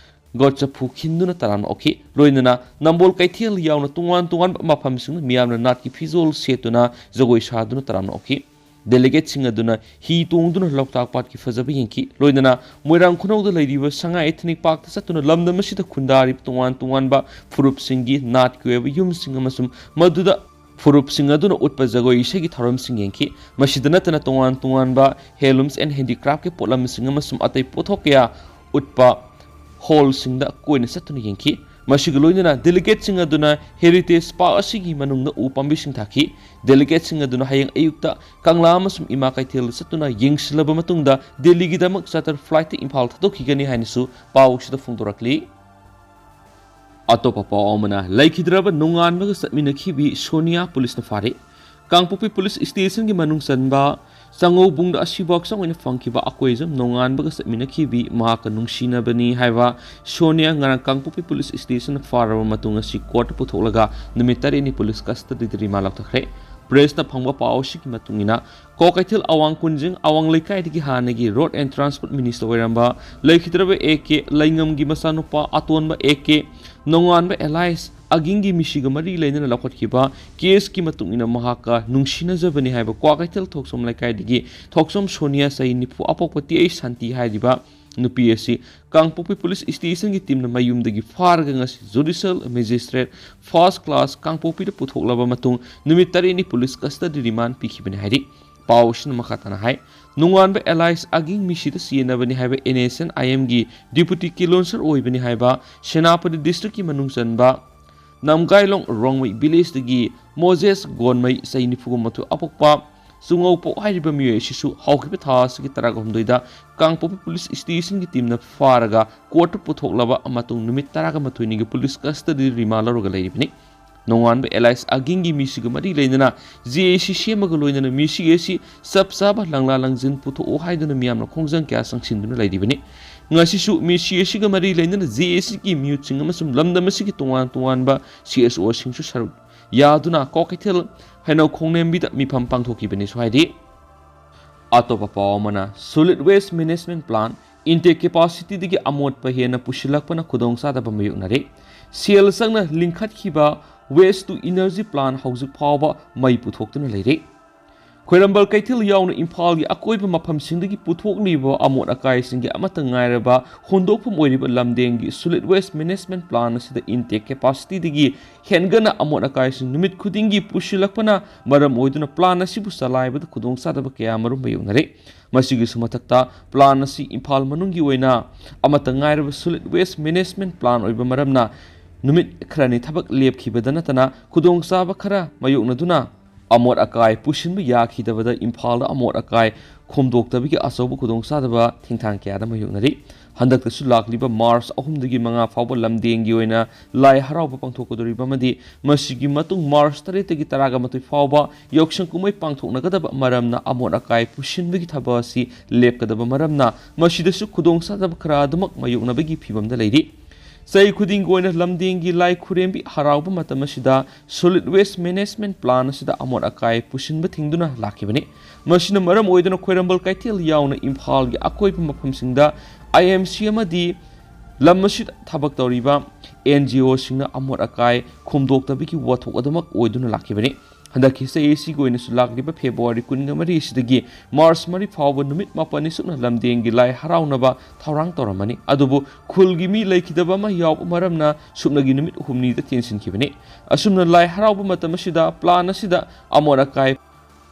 ꯒꯣꯠ ꯆꯐꯨ ꯈꯤꯟꯗꯨꯅ ꯇꯔꯥꯝꯅ ꯑꯣꯛꯈꯤ꯫ ꯂꯣꯏꯅꯅ ꯅꯝꯕꯣꯜ ꯀꯩꯊꯦꯜ ꯌꯥꯎꯅ ꯇꯣꯉꯥꯟ ꯇꯣꯉꯥꯟꯕ ꯃꯐꯝꯁꯤꯡꯗ ꯃꯤꯌꯥꯝꯅ ꯅꯥꯠꯀꯤ ꯐꯤꯖꯣꯜ ꯁꯦꯠꯇꯨꯅ ꯖꯒꯣꯏ ꯁꯥꯗꯨꯅ ꯇꯔꯥꯝꯅ ꯑꯣꯛꯈꯤ꯫ Delegate ꯁꯤꯡ ꯑꯗꯨꯅ ꯍꯤ ꯇꯣꯡꯗꯨꯅ ꯂꯣꯛꯇꯥꯛ ꯄꯥꯠꯀꯤ ꯐꯖꯕ ꯌꯦꯡꯈꯤ꯫ ꯂꯣꯏꯅꯅ ꯃꯣꯏꯔꯥꯡ ꯈꯨꯅꯧꯗ ꯂꯩꯔꯤꯕ ꯁꯉꯥꯏ Ethnic Park ꯇ ꯆꯠꯇꯨꯅ ꯂꯝꯗꯝ ꯑꯁꯤꯗ ꯈꯨꯟꯗꯥꯔꯤꯕ ꯇꯣꯉꯥꯟ ꯇꯣꯉꯥꯟꯕ ꯐꯨꯔꯨꯞꯁꯤꯡꯒꯤ ꯅꯥꯠꯀꯤ ꯑꯣꯏꯕ ꯌꯨꯝꯁꯤꯡ ꯑꯃꯁꯨꯡ ꯃꯗꯨꯗ ꯐꯨꯔꯨꯞꯁꯤꯡ ꯑꯗꯨꯅ ꯎꯠꯄ ꯖꯒꯣꯏ ꯏꯁꯩꯒꯤ ꯊꯧꯔꯝꯁꯤꯡ ꯌꯦꯡꯈꯤ꯫ ꯃꯁꯤꯗ ꯅꯠꯇꯅ ꯇꯣꯉꯥꯟ ꯇꯣꯉꯥꯟꯕ ꯍꯦꯟꯂꯨꯝꯁ ꯑꯦꯟ ꯍꯦꯟꯗꯤꯀ꯭ꯔꯥꯐꯀꯤ ꯄꯣꯠꯂꯝꯁꯤꯡ ꯑꯃꯁꯨꯡ ꯑꯇꯩ ꯄꯣꯠꯊꯣꯛ ꯀꯌꯥ ꯎꯠꯄ ꯍꯣꯜꯁꯤꯡꯗ ꯀꯣꯏꯅ ꯆꯠꯇꯨꯅ ꯌꯦꯡꯈꯤ꯫ ꯃꯁꯤꯒ ꯂꯣꯏꯅꯅ ꯗꯦꯂꯤꯒꯦꯠꯁꯤꯡ ꯑꯗꯨꯅ ꯍꯦꯔꯤꯇꯦꯖ ꯄꯥꯔꯛ ꯑꯁꯤꯒꯤ ꯃꯅꯨꯡꯗ ꯎ ꯄꯥꯝꯕꯤꯁꯤꯡ ꯊꯥꯈꯤ꯫ ꯗꯦꯂꯤꯒꯦꯠꯁꯤꯡ ꯑꯗꯨꯅ ꯍꯌꯦꯡ ꯑꯌꯨꯛꯇ ꯀꯪꯂꯥ ꯑꯃꯁꯨꯡ ꯏꯃꯥ ꯀꯩꯊꯦꯜꯗ ꯆꯠꯇꯨꯅ ꯌꯦꯡꯁꯤꯜꯂꯕ ꯃꯇꯨꯡꯗ ꯗꯦꯜꯂꯤꯒꯤꯗꯃꯛ ꯆꯥꯔꯇꯔ ꯐ꯭ꯂꯥꯏꯠꯇ ꯏꯝꯐꯥꯜ ꯊꯥꯗꯣꯛꯈꯤꯒꯅꯤ ꯍꯥꯏꯅꯁꯨ ꯄꯥꯎ ꯑꯁꯤꯗ ꯐꯣꯡꯗꯣꯔꯛꯂꯤ꯫ ꯑꯇꯣꯞꯄ ꯄꯥꯎ ꯑꯃꯅ, ꯂꯩꯈꯤꯗ꯭ꯔꯕ ꯅꯣꯡꯉꯥꯟꯕꯒ ꯆꯠꯃꯤꯟꯅꯈꯤꯕꯤ ꯁꯣꯅꯤꯌꯥ ꯄꯨꯂꯤꯁꯅ ꯐꯥꯔꯦ꯫ ꯀꯥꯡꯄꯣꯛꯄꯤ ꯄꯨꯂꯤꯁ ꯁ꯭ꯇꯦꯁꯟꯒꯤ ꯃꯅꯨꯡ ꯆꯟꯕ ꯆꯉꯧꯕꯨꯡꯗ ꯑꯁꯤꯕꯥꯛꯆ ꯑꯣꯏꯅ ꯐꯪꯈꯤꯕ ꯑꯀꯣꯏꯖꯝ ꯅꯣꯡꯉꯥꯟꯕꯒ ꯆꯠꯃꯤꯟꯅꯈꯤꯕꯤ ꯃꯍꯥꯛꯀ ꯅꯨꯡꯁꯤꯅꯕꯅꯤ ꯍꯥꯏꯕ ꯁꯣꯅꯤꯌꯥ ꯉꯔꯥꯡ ꯀꯥꯡꯄꯣꯛꯄꯤ ꯄꯨꯂꯤꯁ ꯁ꯭ꯇꯦꯁꯟꯅ ꯐꯥꯔꯕ ꯃꯇꯨꯡ ꯑꯁꯤ ꯀꯣꯔꯠꯇ ꯄꯨꯊꯣꯛꯂꯒ ꯅꯨꯃꯤꯠ ꯇꯔꯦꯠꯅꯤ ꯄꯨꯂꯤꯁ ꯀꯁꯇꯗꯤꯗ ꯔꯤꯃꯥꯟ ꯂꯧꯊꯈ꯭ꯔꯦ꯫ ꯄ꯭ꯔꯦꯁꯅ ꯐꯪꯕ ꯄꯥꯎ ꯑꯁꯤꯒꯤ ꯃꯇꯨꯡ ꯏꯟꯅ, ꯀ꯭ꯋꯥꯀꯩꯊꯦꯜ ꯑꯋꯥꯡ ꯀꯣꯟꯖꯤꯡ ꯑꯋꯥꯡ ꯂꯩꯀꯥꯏꯗꯒꯤ ꯍꯥꯟꯅꯒꯤ ꯔꯣꯗ ꯑꯦꯟ ꯇ꯭ꯔꯥꯟꯁꯄꯣꯔꯠ ꯃꯤꯅꯤꯁꯇꯔ ꯑꯣꯏꯔꯝꯕ ꯂꯩꯈꯤꯗ꯭ꯔꯕ ꯑꯦ ꯀꯦ ꯂꯩꯉꯝꯒꯤ ꯃꯆꯥꯅꯨꯄꯥ ꯑꯇꯣꯟꯕ ꯑꯦ ꯀꯦ ꯅꯣꯡꯉꯥꯟꯕ ꯑꯦꯂꯥꯏꯁ ꯑꯒꯤꯡꯒꯤ ꯃꯤꯁꯤꯒ ꯃꯔꯤ ꯂꯩꯅꯅ ꯂꯧꯈꯠꯈꯤꯕ ꯀꯦꯁꯀꯤ ꯃꯇꯨꯡ ꯏꯟꯅ ꯃꯍꯥꯛꯀ ꯅꯨꯡꯁꯤꯅꯖꯕꯅꯤ ꯍꯥꯏꯕ ꯀ꯭ꯋꯥꯀꯩꯊꯦꯜ ꯊꯣꯛꯆꯣꯝ ꯂꯩꯀꯥꯏꯗꯒꯤ ꯊꯣꯛꯆꯣꯝ ꯁꯣꯅꯤꯌꯥ, ꯆꯍꯤ ꯅꯤꯐꯨ, ꯑꯄꯣꯛꯄ ꯇꯤ ꯑꯩꯆ ꯁꯥꯟꯇꯤ ꯍꯥꯏꯔꯤꯕ ꯅꯨꯄꯤ ꯑꯁꯤ ꯀꯥꯡꯄꯣꯛꯄꯤ ꯄꯨꯂꯤꯁ ꯁ꯭ꯇꯦꯁꯟꯒꯤ ꯇꯤꯝꯅ ꯃꯌꯨꯝꯗꯒꯤ ꯐꯥꯔꯒ ꯉꯁꯤ ꯖꯨꯗꯤꯁꯤꯌꯦꯜ ꯃꯦꯖꯤꯁꯇ꯭ꯔꯦꯠ ꯐꯥꯔꯁ ꯀ꯭ꯂꯥꯁ ꯀꯥꯡꯄꯣꯛꯄꯤꯗ ꯄꯨꯊꯣꯛꯂꯕ ꯃꯇꯨꯡ ꯅꯨꯃꯤꯠ ꯇꯔꯦꯠꯅꯤ ꯄꯨꯂꯤꯁ ꯀꯁꯇꯗꯤ ꯔꯤꯃꯥꯟ ꯄꯤꯈꯤꯕꯅꯤ ꯍꯥꯏꯔꯤ꯫ ꯄꯥꯎ ꯑꯁꯤꯅ ꯃꯈꯥ ꯇꯥꯅ ꯍꯥꯏ, ꯅꯣꯡꯉꯥꯟꯕ ꯑꯦꯂꯥꯏꯁ ꯑꯒꯤꯡ ꯃꯤꯁꯤꯗ ꯆꯦꯟꯅꯕꯅꯤ ꯍꯥꯏꯕ ꯑꯦꯟ ꯑꯦꯁ ꯑꯦꯟ ꯑꯥꯏ ꯑꯦꯝꯒꯤ ꯗꯤꯄꯨꯇꯤ ꯀꯤꯂꯣꯟꯁꯔ ꯑꯣꯏꯕꯅꯤ ꯍꯥꯏꯕ ꯁꯦꯅꯥꯄꯇꯤ ꯗꯤꯁꯇ꯭ꯔꯤꯛꯀꯤ ꯃꯅꯨꯡ ꯆꯟꯕ ꯅꯝꯒꯥꯏꯂꯣꯡ ꯔꯣꯡꯃꯩ ꯚꯤꯂꯦꯖꯇꯒꯤ ꯃꯣꯖꯦꯁ ꯒꯣꯟꯃꯩ, ꯆꯍꯤ ꯅꯤꯐꯨꯒ ꯃꯥꯊꯣꯏ, ꯑꯄꯣꯛꯄ ꯆꯨꯉꯧꯄꯣꯛ ꯍꯥꯏꯔꯤꯕ ꯃꯤꯑꯣꯏ ꯑꯁꯤꯁꯨ ꯍꯧꯈꯤꯕ ꯊꯥ ꯑꯁꯤꯒꯤ ꯇꯔꯥꯍꯨꯝꯗꯣꯏꯗ ꯀꯥꯡꯄꯣꯛꯄꯤ ꯄꯨꯂꯤꯁ ꯁ꯭ꯇꯦꯁꯟꯒꯤ ꯇꯤꯝꯅ ꯐꯥꯔꯒ ꯀꯣꯔꯠꯇ ꯄꯨꯊꯣꯛꯂꯕ ꯃꯇꯨꯡ ꯅꯨꯃꯤꯠ ꯇꯔꯥꯒ ꯃꯥꯊꯣꯏꯅꯤꯒꯤ ꯄꯨꯂꯤꯁ ꯀꯁꯇꯗꯤ ꯔꯤꯃꯥꯟ ꯂꯧꯔꯒ ꯂꯩꯔꯤꯕꯅꯤ꯫ ꯅꯣꯡꯉꯥꯟꯕ ꯑꯦꯂꯥꯏꯁ ꯑꯒꯤꯡꯒꯤ ꯃꯤꯁꯤꯒ ꯃꯔꯤ ꯂꯩꯅꯅ ꯖꯦ ꯑꯦ ꯁꯤ ꯁꯦꯝꯃꯒ ꯂꯣꯏꯅꯅ ꯃꯤꯁꯤ ꯑꯁꯤ ꯆꯞ ꯆꯥꯕ ꯂꯪꯂꯥ ꯂꯪꯖꯤꯟ ꯄꯨꯊꯣꯛꯑꯣ ꯍꯥꯏꯗꯨꯅ ꯃꯤꯌꯥꯝꯅ ꯈꯣꯡꯖꯪ ꯀꯌꯥ ꯆꯪꯁꯤꯟꯗꯨꯅ ꯂꯩꯔꯤꯕꯅꯤ꯫ ꯉꯁꯤꯁꯨ ꯃꯤꯁꯤ ꯑꯁꯤꯒ ꯃꯔꯤ ꯂꯩꯅꯅ ꯖꯦ ꯑꯦ ꯁꯤꯒꯤ ꯃꯤꯍꯨꯠꯁꯤꯡ ꯑꯃꯁꯨꯡ ꯂꯝꯗꯝ ꯑꯁꯤꯒꯤ ꯇꯣꯉꯥꯟ ꯇꯣꯉꯥꯟꯕ ꯁꯤ ꯑꯦꯁ ꯑꯣꯁꯤꯡꯁꯨ ꯁꯔꯨꯛ ꯌꯥꯗꯨꯅ ꯀ꯭ꯋꯥꯀꯩꯊꯦꯜ ꯍꯩꯅꯧ ꯈꯣꯡꯂꯦꯝꯕꯤꯗ ꯃꯤꯐꯝ ꯄꯥꯡꯊꯣꯛꯈꯤꯕꯅꯤꯁꯨ ꯍꯥꯏꯔꯤ꯫ ꯑꯇꯣꯞꯄ ꯄꯥꯎ ꯑꯃꯅ, solid waste management plant intake capacityꯗꯒꯤ ꯑꯃꯣꯠꯄ ꯍꯦꯟꯅ ꯄꯨꯁꯤꯜꯂꯛꯄꯅ ꯈꯨꯗꯣꯡꯆꯥꯗꯕ ꯃꯥꯌꯣꯛꯅꯔꯦ꯫ ꯁꯦꯜ ꯆꯪꯅ ꯂꯤꯡꯈꯠꯈꯤꯕ waste to energy plant ꯍꯧꯖꯤꯛ ꯐꯥꯎꯕ ꯃꯩ ꯄꯨꯊꯣꯛꯇꯨꯅ ꯂꯩꯔꯤ꯫ ꯈ꯭ꯋꯥꯏꯔꯝꯕꯟ ꯀꯩꯊꯦꯜ ꯌꯥꯎꯅ ꯏꯝꯐꯥꯜꯒꯤ ꯑꯀꯣꯏꯕ ꯃꯐꯝꯁꯤꯡꯗꯒꯤ ꯄꯨꯊꯣꯛꯂꯤꯕ ꯑꯃꯣꯠ ꯑꯀꯥꯏꯁꯤꯡꯒꯤ ꯑꯃꯠꯇ ꯉꯥꯏꯔꯕ ꯍꯨꯟꯗꯣꯛꯐꯝ ꯑꯣꯏꯔꯤꯕ ꯂꯝꯗꯦꯡꯒꯤ solid waste management plant ꯑꯁꯤꯗ intake capacityꯗꯒꯤ ꯍꯦꯟꯒꯠꯅ ꯑꯃꯣꯠ ꯑꯀꯥꯏꯁꯤꯡ ꯅꯨꯃꯤꯠ ꯈꯨꯗꯤꯡꯒꯤ ꯄꯨꯁꯤꯜꯂꯛꯄꯅ ꯃꯔꯝ ꯑꯣꯏꯗꯨꯅ plant ꯑꯁꯤꯕꯨ ꯆꯂꯥꯏꯕꯗ ꯈꯨꯗꯣꯡꯆꯥꯗꯕ ꯀꯌꯥ ꯑꯃꯔꯣꯝ ꯃꯥꯌꯣꯛꯅꯔꯤ꯫ ꯃꯁꯤꯒꯤꯁꯨ ꯃꯊꯛꯇ, plant ꯑꯁꯤ ꯏꯝꯐꯥꯜ ꯃꯅꯨꯡꯒꯤ ꯑꯣꯏꯅ ꯑꯃꯠꯇ ꯉꯥꯏꯔꯕ solid waste management plant ꯑꯣꯏꯕ ꯃꯔꯝꯅ, ꯅꯨꯃꯤꯠ ꯈꯔꯅꯤ ꯊꯕꯛ ꯂꯦꯞꯈꯤꯕꯗ ꯅꯠꯇꯅ ꯈꯨꯗꯣꯡꯆꯥꯕ ꯈꯔ ꯃꯥꯌꯣꯛꯅꯗꯨꯅ ꯑꯃꯣꯠ ꯑꯀꯥꯏ ꯄꯨꯁꯤꯟꯕ ꯌꯥꯈꯤꯗꯕꯗ ꯏꯝꯐꯥꯜꯗ ꯑꯃꯣꯠ ꯑꯀꯥꯏ ꯈꯣꯝꯗꯣꯛꯇꯕꯒꯤ ꯑꯆꯧꯕ ꯈꯨꯗꯣꯡꯆꯥꯗꯕ ꯊꯦꯡꯊꯥꯡ ꯀꯌꯥꯗ ꯃꯥꯌꯣꯛꯅꯔꯤ꯫ ꯍꯟꯗꯛꯇꯁꯨ ꯂꯥꯛꯂꯤꯕ ꯃꯥꯔꯆ ꯑꯍꯨꯝꯗꯒꯤ ꯃꯉꯥ ꯐꯥꯎꯕ ꯂꯝꯗꯦꯡꯒꯤ ꯑꯣꯏꯅ ꯂꯥꯏ ꯍꯔꯥꯎꯕ ꯄꯥꯡꯊꯣꯛꯀꯗꯧꯔꯤꯕ ꯑꯃꯗꯤ ꯃꯁꯤꯒꯤ ꯃꯇꯨꯡ ꯃꯥꯔꯆ ꯇꯔꯦꯠꯇꯒꯤ ꯇꯔꯥꯒ ꯃꯥꯊꯣꯏ ꯐꯥꯎꯕ ꯌꯥꯎꯁꯪ ꯀꯨꯝꯍꯩ ꯄꯥꯡꯊꯣꯛꯅꯒꯗꯕ ꯃꯔꯝꯅ ꯑꯃꯣꯠ ꯑꯀꯥꯏ ꯄꯨꯁꯤꯟꯕꯒꯤ ꯊꯕꯛ ꯑꯁꯤ ꯂꯦꯞꯀꯗꯕ ꯃꯔꯝꯅ ꯃꯁꯤꯗꯁꯨ ꯈꯨꯗꯣꯡꯆꯥꯗꯕ ꯈꯔ ꯑꯗꯨꯃꯛ ꯃꯥꯌꯣꯛꯅꯕꯒꯤ ꯐꯤꯕꯝꯗ ꯂꯩꯔꯤ꯫ ꯆꯍꯤ ꯈꯨꯗꯤꯡꯒꯤ ꯑꯣꯏꯅ ꯂꯝꯗꯦꯡꯒꯤ ꯂꯥꯏ ꯈꯨꯔꯦꯝꯕꯤ ꯍꯔꯥꯎꯕ ꯃꯇꯝ ꯑꯁꯤꯗ solid waste management plant ꯑꯁꯤꯗ ꯑꯃꯣꯠ ꯑꯀꯥꯏ ꯄꯨꯁꯤꯟꯕ ꯊꯤꯡꯗꯨꯅ ꯂꯥꯛꯈꯤꯕꯅꯤ꯫ ꯃꯁꯤꯅ ꯃꯔꯝ ꯑꯣꯏꯗꯨꯅ ꯈ꯭ꯋꯥꯏꯔꯝꯕꯟ ꯀꯩꯊꯦꯜ ꯌꯥꯎꯅ ꯏꯝꯐꯥꯜꯒꯤ ꯑꯀꯣꯏꯕ ꯃꯐꯝꯁꯤꯡꯗ I M C ꯑꯃꯗꯤ ꯂꯝ ꯑꯁꯤꯗ ꯊꯕꯛ ꯇꯧꯔꯤꯕ N G Oꯁꯤꯡꯅ ꯑꯃꯣꯠ ꯑꯀꯥꯏ ꯈꯣꯝꯗꯣꯛꯇꯕꯒꯤ ꯋꯥꯊꯣꯛ ꯑꯗꯨꯃꯛ ꯑꯣꯏꯗꯨꯅ ꯂꯥꯛꯈꯤꯕꯅꯤ꯫ ꯍꯟꯗꯛꯀꯤ ꯆꯍꯤ ꯑꯁꯤꯒꯤ ꯑꯣꯏꯅꯁꯨ ꯂꯥꯛꯂꯤꯕ ꯐꯦꯕ꯭ꯔꯨꯋꯥꯔꯤ ꯀꯨꯟꯃꯔꯤ ꯑꯁꯤꯗꯒꯤ ꯃꯥꯔꯆ ꯃꯔꯤ ꯐꯥꯎꯕ ꯅꯨꯃꯤꯠ ꯃꯥꯄꯟꯅꯤ ꯁꯨꯞꯅ ꯂꯝꯗꯦꯡꯒꯤ ꯂꯥꯏ ꯍꯔꯥꯎꯅꯕ ꯊꯧꯔꯥꯡ ꯇꯧꯔꯝꯃꯅꯤ꯫ ꯑꯗꯨꯕꯨ ꯈꯨꯜꯒꯤ ꯃꯤ ꯂꯩꯈꯤꯗꯕ ꯑꯃ ꯌꯥꯎꯕ ꯃꯔꯝꯅ ꯁꯨꯞꯅꯒꯤ ꯅꯨꯃꯤꯠ ꯍꯨꯝꯅꯤꯗ ꯇꯦꯟꯁꯤꯟꯈꯤꯕꯅꯤ꯫ ꯑꯁꯨꯝꯅ ꯂꯥꯏ ꯍꯔꯥꯎꯕ ꯃꯇꯝ ꯑꯁꯤꯗ plant ꯑꯁꯤꯗ ꯑꯃꯣꯠ ꯑꯀꯥꯏ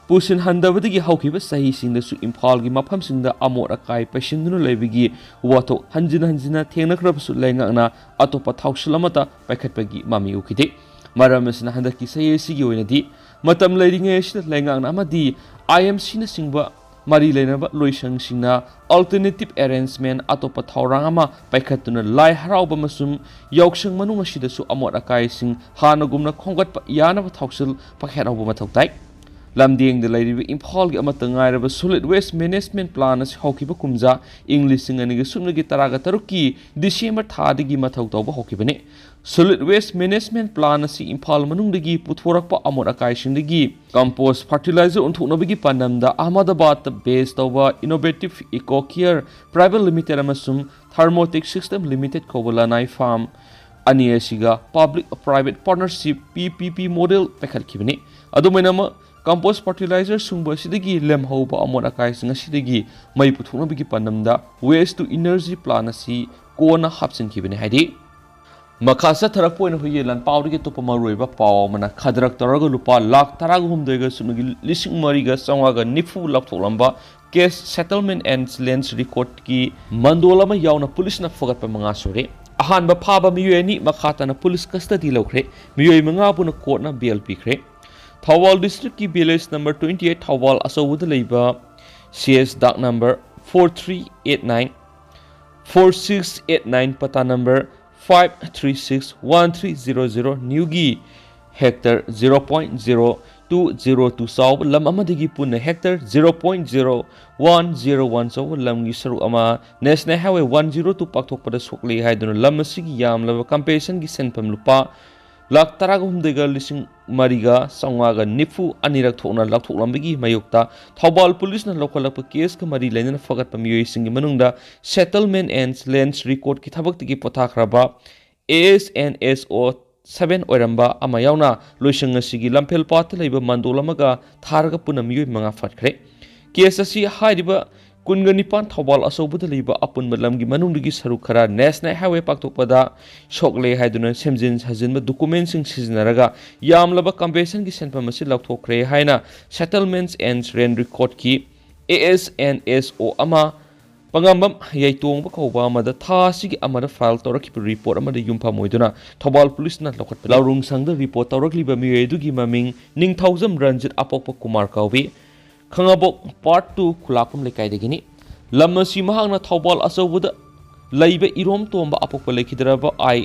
ꯄꯨꯁꯤꯟꯍꯟꯗꯕꯗꯒꯤ ꯍꯧꯈꯤꯕ ꯆꯍꯤꯁꯤꯡꯗꯁꯨ ꯏꯝꯐꯥꯜꯒꯤ ꯃꯐꯝꯁꯤꯡꯗ ꯑꯃꯣꯠ ꯑꯀꯥꯏ ꯄꯩꯁꯤꯟꯗꯨꯅ ꯂꯩꯕꯒꯤ ꯋꯥꯊꯣꯛ ꯍꯟꯖꯤꯟ ꯍꯟꯖꯤꯟꯅ ꯊꯦꯡꯅꯈ꯭ꯔꯕꯁꯨ ꯂꯩꯉꯥꯛꯅ ꯑꯇꯣꯞꯄ ꯊꯧꯁꯤꯜ ꯑꯃꯠꯇ ꯄꯥꯏꯈꯠꯄꯒꯤ ꯃꯃꯤ ꯎꯈꯤꯗꯦ꯫ ꯃꯔꯝ ꯑꯁꯤꯅ ꯍꯟꯗꯛꯀꯤ ꯆꯍꯤ ꯑꯁꯤꯒꯤ ꯑꯣꯏꯅꯗꯤ ꯃꯇꯝ ꯂꯩꯔꯤꯉꯩ ꯑꯁꯤꯗ ꯂꯩꯉꯥꯛꯅ ꯑꯃꯗꯤ I M Cꯅꯆꯤꯡꯕ ꯃꯔꯤ ꯂꯩꯅꯕ ꯂꯣꯏꯁꯪꯁꯤꯡꯅ alternative arrangement, ꯑꯇꯣꯞꯄ ꯊꯧꯔꯥꯡ ꯑꯃ ꯄꯥꯏꯈꯠꯇꯨꯅ ꯂꯥꯏ ꯍꯔꯥꯎꯕ ꯑꯃꯁꯨꯡ ꯌꯥꯎꯁꯪ ꯃꯅꯨꯡ ꯑꯁꯤꯗꯁꯨ ꯑꯃꯣꯠ ꯑꯀꯥꯏꯁꯤꯡ ꯍꯥꯟꯅꯒꯨꯝꯅ ꯈꯣꯝꯒꯠꯄ ꯌꯥꯅꯕ ꯊꯧꯁꯤꯜ ꯄꯥꯏꯈꯠꯍꯧꯕ ꯃꯊꯧ ꯇꯥꯏ꯫ ꯂꯝꯗꯦꯡꯗ ꯂꯩꯔꯤꯕ ꯏꯝꯐꯥꯜꯒꯤ ꯑꯃꯠꯇ ꯉꯥꯏꯔꯕ solid waste management plant ꯑꯁꯤ ꯍꯧꯈꯤꯕ ꯀꯨꯝꯖꯥ ꯏꯪ ꯂꯤꯁꯤꯡ ꯑꯅꯤꯒ ꯁꯨꯞꯅꯒꯤ ꯇꯔꯥꯒ ꯇꯔꯨꯛꯀꯤ ꯗꯤꯁꯦꯝꯕꯔ ꯊꯥꯗꯒꯤ ꯃꯊꯧ ꯇꯧꯕ ꯍꯧꯈꯤꯕꯅꯤ꯫ Solid waste management plant ꯑꯁꯤ ꯏꯝꯐꯥꯜ ꯃꯅꯨꯡꯗꯒꯤ ꯄꯨꯊꯣꯔꯛꯄ ꯑꯃꯣꯠ ꯑꯀꯥꯏꯁꯤꯡꯗꯒꯤ compost fertilizer ꯑꯣꯟꯊꯣꯛꯅꯕꯒꯤ ꯄꯥꯟꯗꯝꯗ ꯑꯍꯃꯗꯥꯕꯥꯗꯇ base ꯇꯧꯕ Innovative Eco Care Private Limited ꯑꯃꯁꯨꯡ Thermotech System Limited ꯀꯧꯕ ꯂꯅꯥꯏ firm ꯑꯅꯤ ꯑꯁꯤꯒ public private partnership, P P P model ꯄꯥꯏꯈꯠꯈꯤꯕꯅꯤ꯫ ꯑꯗꯨꯝ ꯑꯣꯏꯅꯃꯛ, Compost fertilizer ꯁꯨꯡꯕ ꯑꯁꯤꯗꯒꯤ ꯂꯦꯝꯍꯧꯕ ꯑꯃꯣꯠ ꯑꯀꯥꯏꯁꯤꯡ ꯑꯁꯤꯗꯒꯤ ꯃꯩ ꯄꯨꯊꯣꯛꯅꯕꯒꯤ ꯄꯥꯟꯗꯝꯗ Waste to Energy plan ꯑꯁꯤ ꯀꯣꯟꯅ ꯍꯥꯞꯆꯤꯟꯈꯤꯕꯅꯤ ꯍꯥꯏꯔꯤ꯫ ꯃꯈꯥ ꯆꯠꯊꯔꯛꯄ ꯑꯣꯏꯅ ꯑꯩꯈꯣꯏꯒꯤ ꯂꯥꯟꯄꯥꯎꯗꯒꯤ ꯑꯇꯣꯞꯄ ꯃꯔꯨꯑꯣꯏꯕ ꯄꯥꯎ ꯑꯃꯅ, ꯈꯗ꯭ꯔꯛ ꯇꯧꯔꯒ ꯂꯨꯄꯥ ꯂꯥꯈ ꯇꯔꯥꯒ ꯍꯨꯝꯗꯣꯏꯒ ꯁꯨꯞꯅꯒꯤ ꯂꯤꯁꯤꯡ ꯃꯔꯤꯒ ꯆꯥꯝꯃꯉꯥꯒ ꯅꯤꯐꯨ ꯂꯧꯊꯣꯛꯂꯝꯕ Case Settlement and Lands Recordꯀꯤ mandal ꯑꯃ ꯌꯥꯎꯅ ꯄꯨꯂꯤꯁꯅ ꯐꯒꯠꯄ ꯃꯉꯥ ꯁꯨꯔꯦ꯫ ꯑꯍꯥꯟꯕ ꯐꯥꯕ ꯃꯤꯑꯣꯏ ꯑꯅꯤ ꯃꯈꯥ ꯇꯥꯅ ꯄꯨꯂꯤꯁ custody ꯂꯧꯈ꯭ꯔꯦ꯫ ꯃꯤꯑꯣꯏ ꯃꯉꯥꯕꯨꯅ ꯀꯣꯔꯠꯅ bail ꯄꯤꯈ꯭ꯔꯦ꯫ Thoubal districtꯀꯤ village number twenty eight Thoubal ꯑꯆꯧꯕꯗ ꯂꯩꯕ C S dark number four three eight nine, four six eight nine, ꯄꯇꯥ number five three six one three zero zero, ꯅ꯭ꯌꯨꯒꯤ hectare zero point zero two zero two ꯆꯥꯎꯕ ꯂꯝ ꯑꯃꯗꯒꯤ ꯄꯨꯟꯅ hectare zero point zero one zero one ꯆꯥꯎꯕ ꯂꯝꯒꯤ ꯁꯔꯨꯛ ꯑꯃ National Highway one zero two ꯄꯥꯛꯊꯣꯛꯄꯗ ꯁꯣꯛꯂꯦ ꯍꯥꯏꯗꯨꯅ ꯂꯝ ꯑꯁꯤꯒꯤ ꯌꯥꯝꯂꯕ compensationꯒꯤ ꯁꯦꯟꯐꯝ ꯂꯨꯄꯥ ꯂꯥꯈ ꯇꯔꯥꯒ ꯍꯨꯝꯗꯣꯏꯒ ꯂꯤꯁꯤꯡ ꯃꯔꯤꯒ ꯆꯥꯝꯃꯉꯥꯒ ꯅꯤꯐꯨ ꯑꯅꯤꯔꯛ ꯊꯣꯛꯅ ꯂꯧꯊꯣꯛꯂꯝꯕꯒꯤ ꯃꯥꯌꯣꯛꯇ ꯊꯧꯕꯥꯜ ꯄꯨꯂꯤꯁꯅ ꯂꯧꯈꯠꯂꯛꯄ caseꯀ ꯃꯔꯤ ꯂꯩꯅꯅ ꯐꯒꯠꯄ ꯃꯤꯑꯣꯏꯁꯤꯡꯒꯤ ꯃꯅꯨꯡꯗ Settlement and Lands Recordꯀꯤ ꯊꯕꯛꯇꯒꯤ ꯄꯣꯊꯥꯈ꯭ꯔꯕ ASNSO seven ꯑꯣꯏꯔꯝꯕ ꯑꯃ ꯌꯥꯎꯅ ꯂꯣꯏꯁꯪ ꯑꯁꯤꯒꯤ ꯂꯝꯐꯦꯜ ꯄꯥꯠꯇ ꯂꯩꯕ ꯃꯟꯗꯣꯜ ꯑꯃꯒ ꯊꯥꯔꯒ ꯄꯨꯟꯅ ꯃꯤꯑꯣꯏ ꯃꯉꯥ ꯐꯠꯈ꯭ꯔꯦ꯫ Case ꯑꯁꯤ ꯍꯥꯏꯔꯤꯕ ꯀꯨꯟꯒ ꯅꯤꯄꯥꯟ ꯊꯧꯕꯥꯜ ꯑꯆꯧꯕꯗ ꯂꯩꯕ ꯑꯄꯨꯟꯕ ꯂꯝꯒꯤ ꯃꯅꯨꯡꯗꯒꯤ ꯁꯔꯨꯛ ꯈꯔ National Highway ꯄꯥꯛꯊꯣꯛꯄꯗ ꯁꯣꯛꯂꯦ ꯍꯥꯏꯗꯨꯅ ꯁꯦꯝꯖꯤꯟ ꯁꯥꯖꯤꯟꯕ documentꯁꯤꯡ ꯁꯤꯖꯤꯟꯅꯔꯒ ꯌꯥꯝꯂꯕ compensationꯒꯤ ꯁꯦꯟꯐꯝ ꯑꯁꯤ ꯂꯧꯊꯣꯛꯈ꯭ꯔꯦ ꯍꯥꯏꯅ Settlements and Land Recordꯀꯤ ASNSO ꯑꯃ ꯄꯉꯥꯝꯕꯝ ꯌꯥꯏꯇꯣꯡꯕ ꯀꯧꯕ ꯑꯃꯗ ꯊꯥ ꯑꯁꯤꯒꯤ ꯑꯃꯗ file ꯇꯧꯔꯛꯈꯤꯕ report ꯑꯃꯗ ꯌꯨꯝꯐꯝ ꯑꯣꯏꯗꯨꯅ ꯊꯧꯕꯥꯜ ꯄꯨꯂꯤꯁꯅ ꯂꯧꯈꯠꯄꯅꯤ꯫ ꯂꯧꯔꯨꯡ ꯁꯪꯗ report ꯇꯧꯔꯛꯂꯤꯕ ꯃꯤꯑꯣꯏ ꯑꯗꯨꯒꯤ ꯃꯃꯤꯡ ꯅꯤꯡꯊꯧꯖꯝ ꯔꯟꯖꯤꯠ ꯑꯄꯣꯛꯄ ꯀꯨꯃꯥꯔ ꯀꯧꯏ꯫ ꯈꯥꯉꯕꯣꯛ Part two ꯈꯨꯂꯥꯛꯄꯝ ꯂꯩꯀꯥꯏꯗꯒꯤꯅꯤ꯫ ꯂꯝ ꯑꯁꯤ ꯃꯍꯥꯛꯅ ꯊꯧꯕꯥꯜ ꯑꯆꯧꯕꯗ ꯂꯩꯕ ꯏꯔꯣꯝ ꯇꯣꯝꯕ ꯑꯄꯣꯛꯄ ꯂꯩꯈꯤꯗ꯭ꯔꯕ ꯑꯥꯏ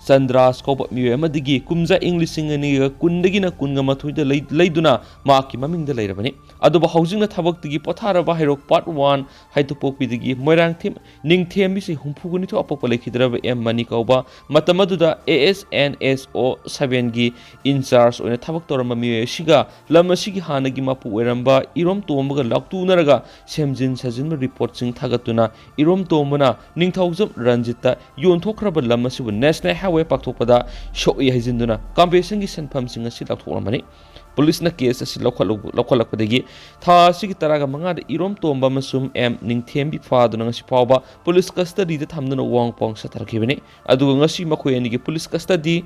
ꯆꯟꯗ꯭ꯔꯥꯁ ꯀꯧꯕ ꯃꯤꯑꯣꯏ ꯑꯃꯗꯒꯤ ꯀꯨꯝꯖꯥ ꯏꯪ ꯂꯤꯁꯤꯡ ꯑꯅꯤꯒ ꯀꯨꯟꯗꯒꯤꯅ ꯀꯨꯟꯒ ꯃꯥꯊꯣꯏꯗ ꯂꯩ-, ꯂꯩꯗꯨꯅ ꯃꯍꯥꯛꯀꯤ ꯃꯃꯤꯡꯗ ꯂꯩꯔꯕꯅꯤ꯫ ꯑꯗꯨꯕꯨ ꯍꯧꯖꯤꯛꯅ ꯊꯕꯛꯇꯒꯤ ꯄꯣꯊꯥꯔꯕ ꯍꯩꯔꯣꯛ Part one ꯍꯩꯇꯨꯄꯣꯛꯄꯤꯗꯒꯤ ꯃꯣꯏꯔꯥꯡꯊꯦꯝ ꯅꯤꯡꯊꯦꯝꯕꯤꯁꯤ ꯍꯨꯝꯐꯨꯒ ꯅꯤꯊꯣꯏ ꯑꯄꯣꯛꯄ ꯂꯩꯈꯤꯗ꯭ꯔꯕ ꯑꯦꯝ ꯃꯅꯤ ꯀꯧꯕ, ꯃꯇꯝ ꯑꯗꯨꯗ ASNSO sevenꯒꯤ in charge ꯑꯣꯏꯅ ꯊꯕꯛ ꯇꯧꯔꯝꯕ ꯃꯤꯑꯣꯏ ꯑꯁꯤꯒ ꯂꯝ ꯑꯁꯤꯒꯤ ꯍꯥꯟꯅꯒꯤ ꯃꯄꯨ ꯑꯣꯏꯔꯝꯕ ꯏꯔꯣꯝ ꯇꯣꯝꯕꯒ ꯂꯥꯎꯇꯨꯅꯔꯒ ꯁꯦꯝꯖꯤꯟ ꯁꯥꯖꯤꯟꯕ reportꯁꯤꯡ ꯊꯥꯒꯠꯇꯨꯅ ꯏꯔꯣꯝ ꯇꯣꯝꯕꯅ ꯅꯤꯡꯊꯧꯖꯝ ꯔꯟꯖꯤꯠꯇ ꯌꯣꯟꯊꯣꯛꯈ꯭ꯔꯕ ꯂꯝ ꯑꯁꯤꯕꯨ National Highway ꯋꯦ ꯄꯥꯛꯊꯣꯛꯄꯗ ꯁꯣꯛꯏ ꯍꯥꯏꯖꯤꯟꯗꯨꯅ ꯀꯝꯄꯦꯟꯁꯦꯁꯟꯒꯤ ꯁꯦꯟꯐꯝꯁꯤꯡ ꯑꯁꯤ ꯂꯧꯊꯣꯛꯂꯝꯕꯅꯤ꯫ ꯄꯨꯂꯤꯁꯅ ꯀꯦꯁ ꯑꯁꯤ ꯂꯧꯈꯠꯂꯨ-, ꯂꯧꯈꯠꯂꯛꯄꯗꯒꯤ ꯊꯥ ꯑꯁꯤꯒꯤ ꯇꯔꯥꯒ ꯃꯉꯥꯗ ꯏꯔꯣꯝ ꯇꯣꯝꯕ ꯑꯃꯁꯨꯡ ꯑꯦꯝ ꯅꯤꯡꯊꯦꯝꯕꯤ ꯐꯥꯗꯨꯅ ꯉꯁꯤ ꯐꯥꯎꯕ ꯄꯨꯂꯤꯁ ꯀꯁꯇꯗꯤꯗ ꯊꯝꯗꯨꯅ ꯋꯥꯡ ꯄꯥꯎ ꯆꯠꯊꯔꯛꯈꯤꯕꯅꯤ꯫ ꯑꯗꯨꯒ ꯉꯁꯤ ꯃꯈꯣꯏ ꯑꯅꯤꯒꯤ ꯄꯨꯂꯤꯁ ꯀꯁꯇꯗꯤ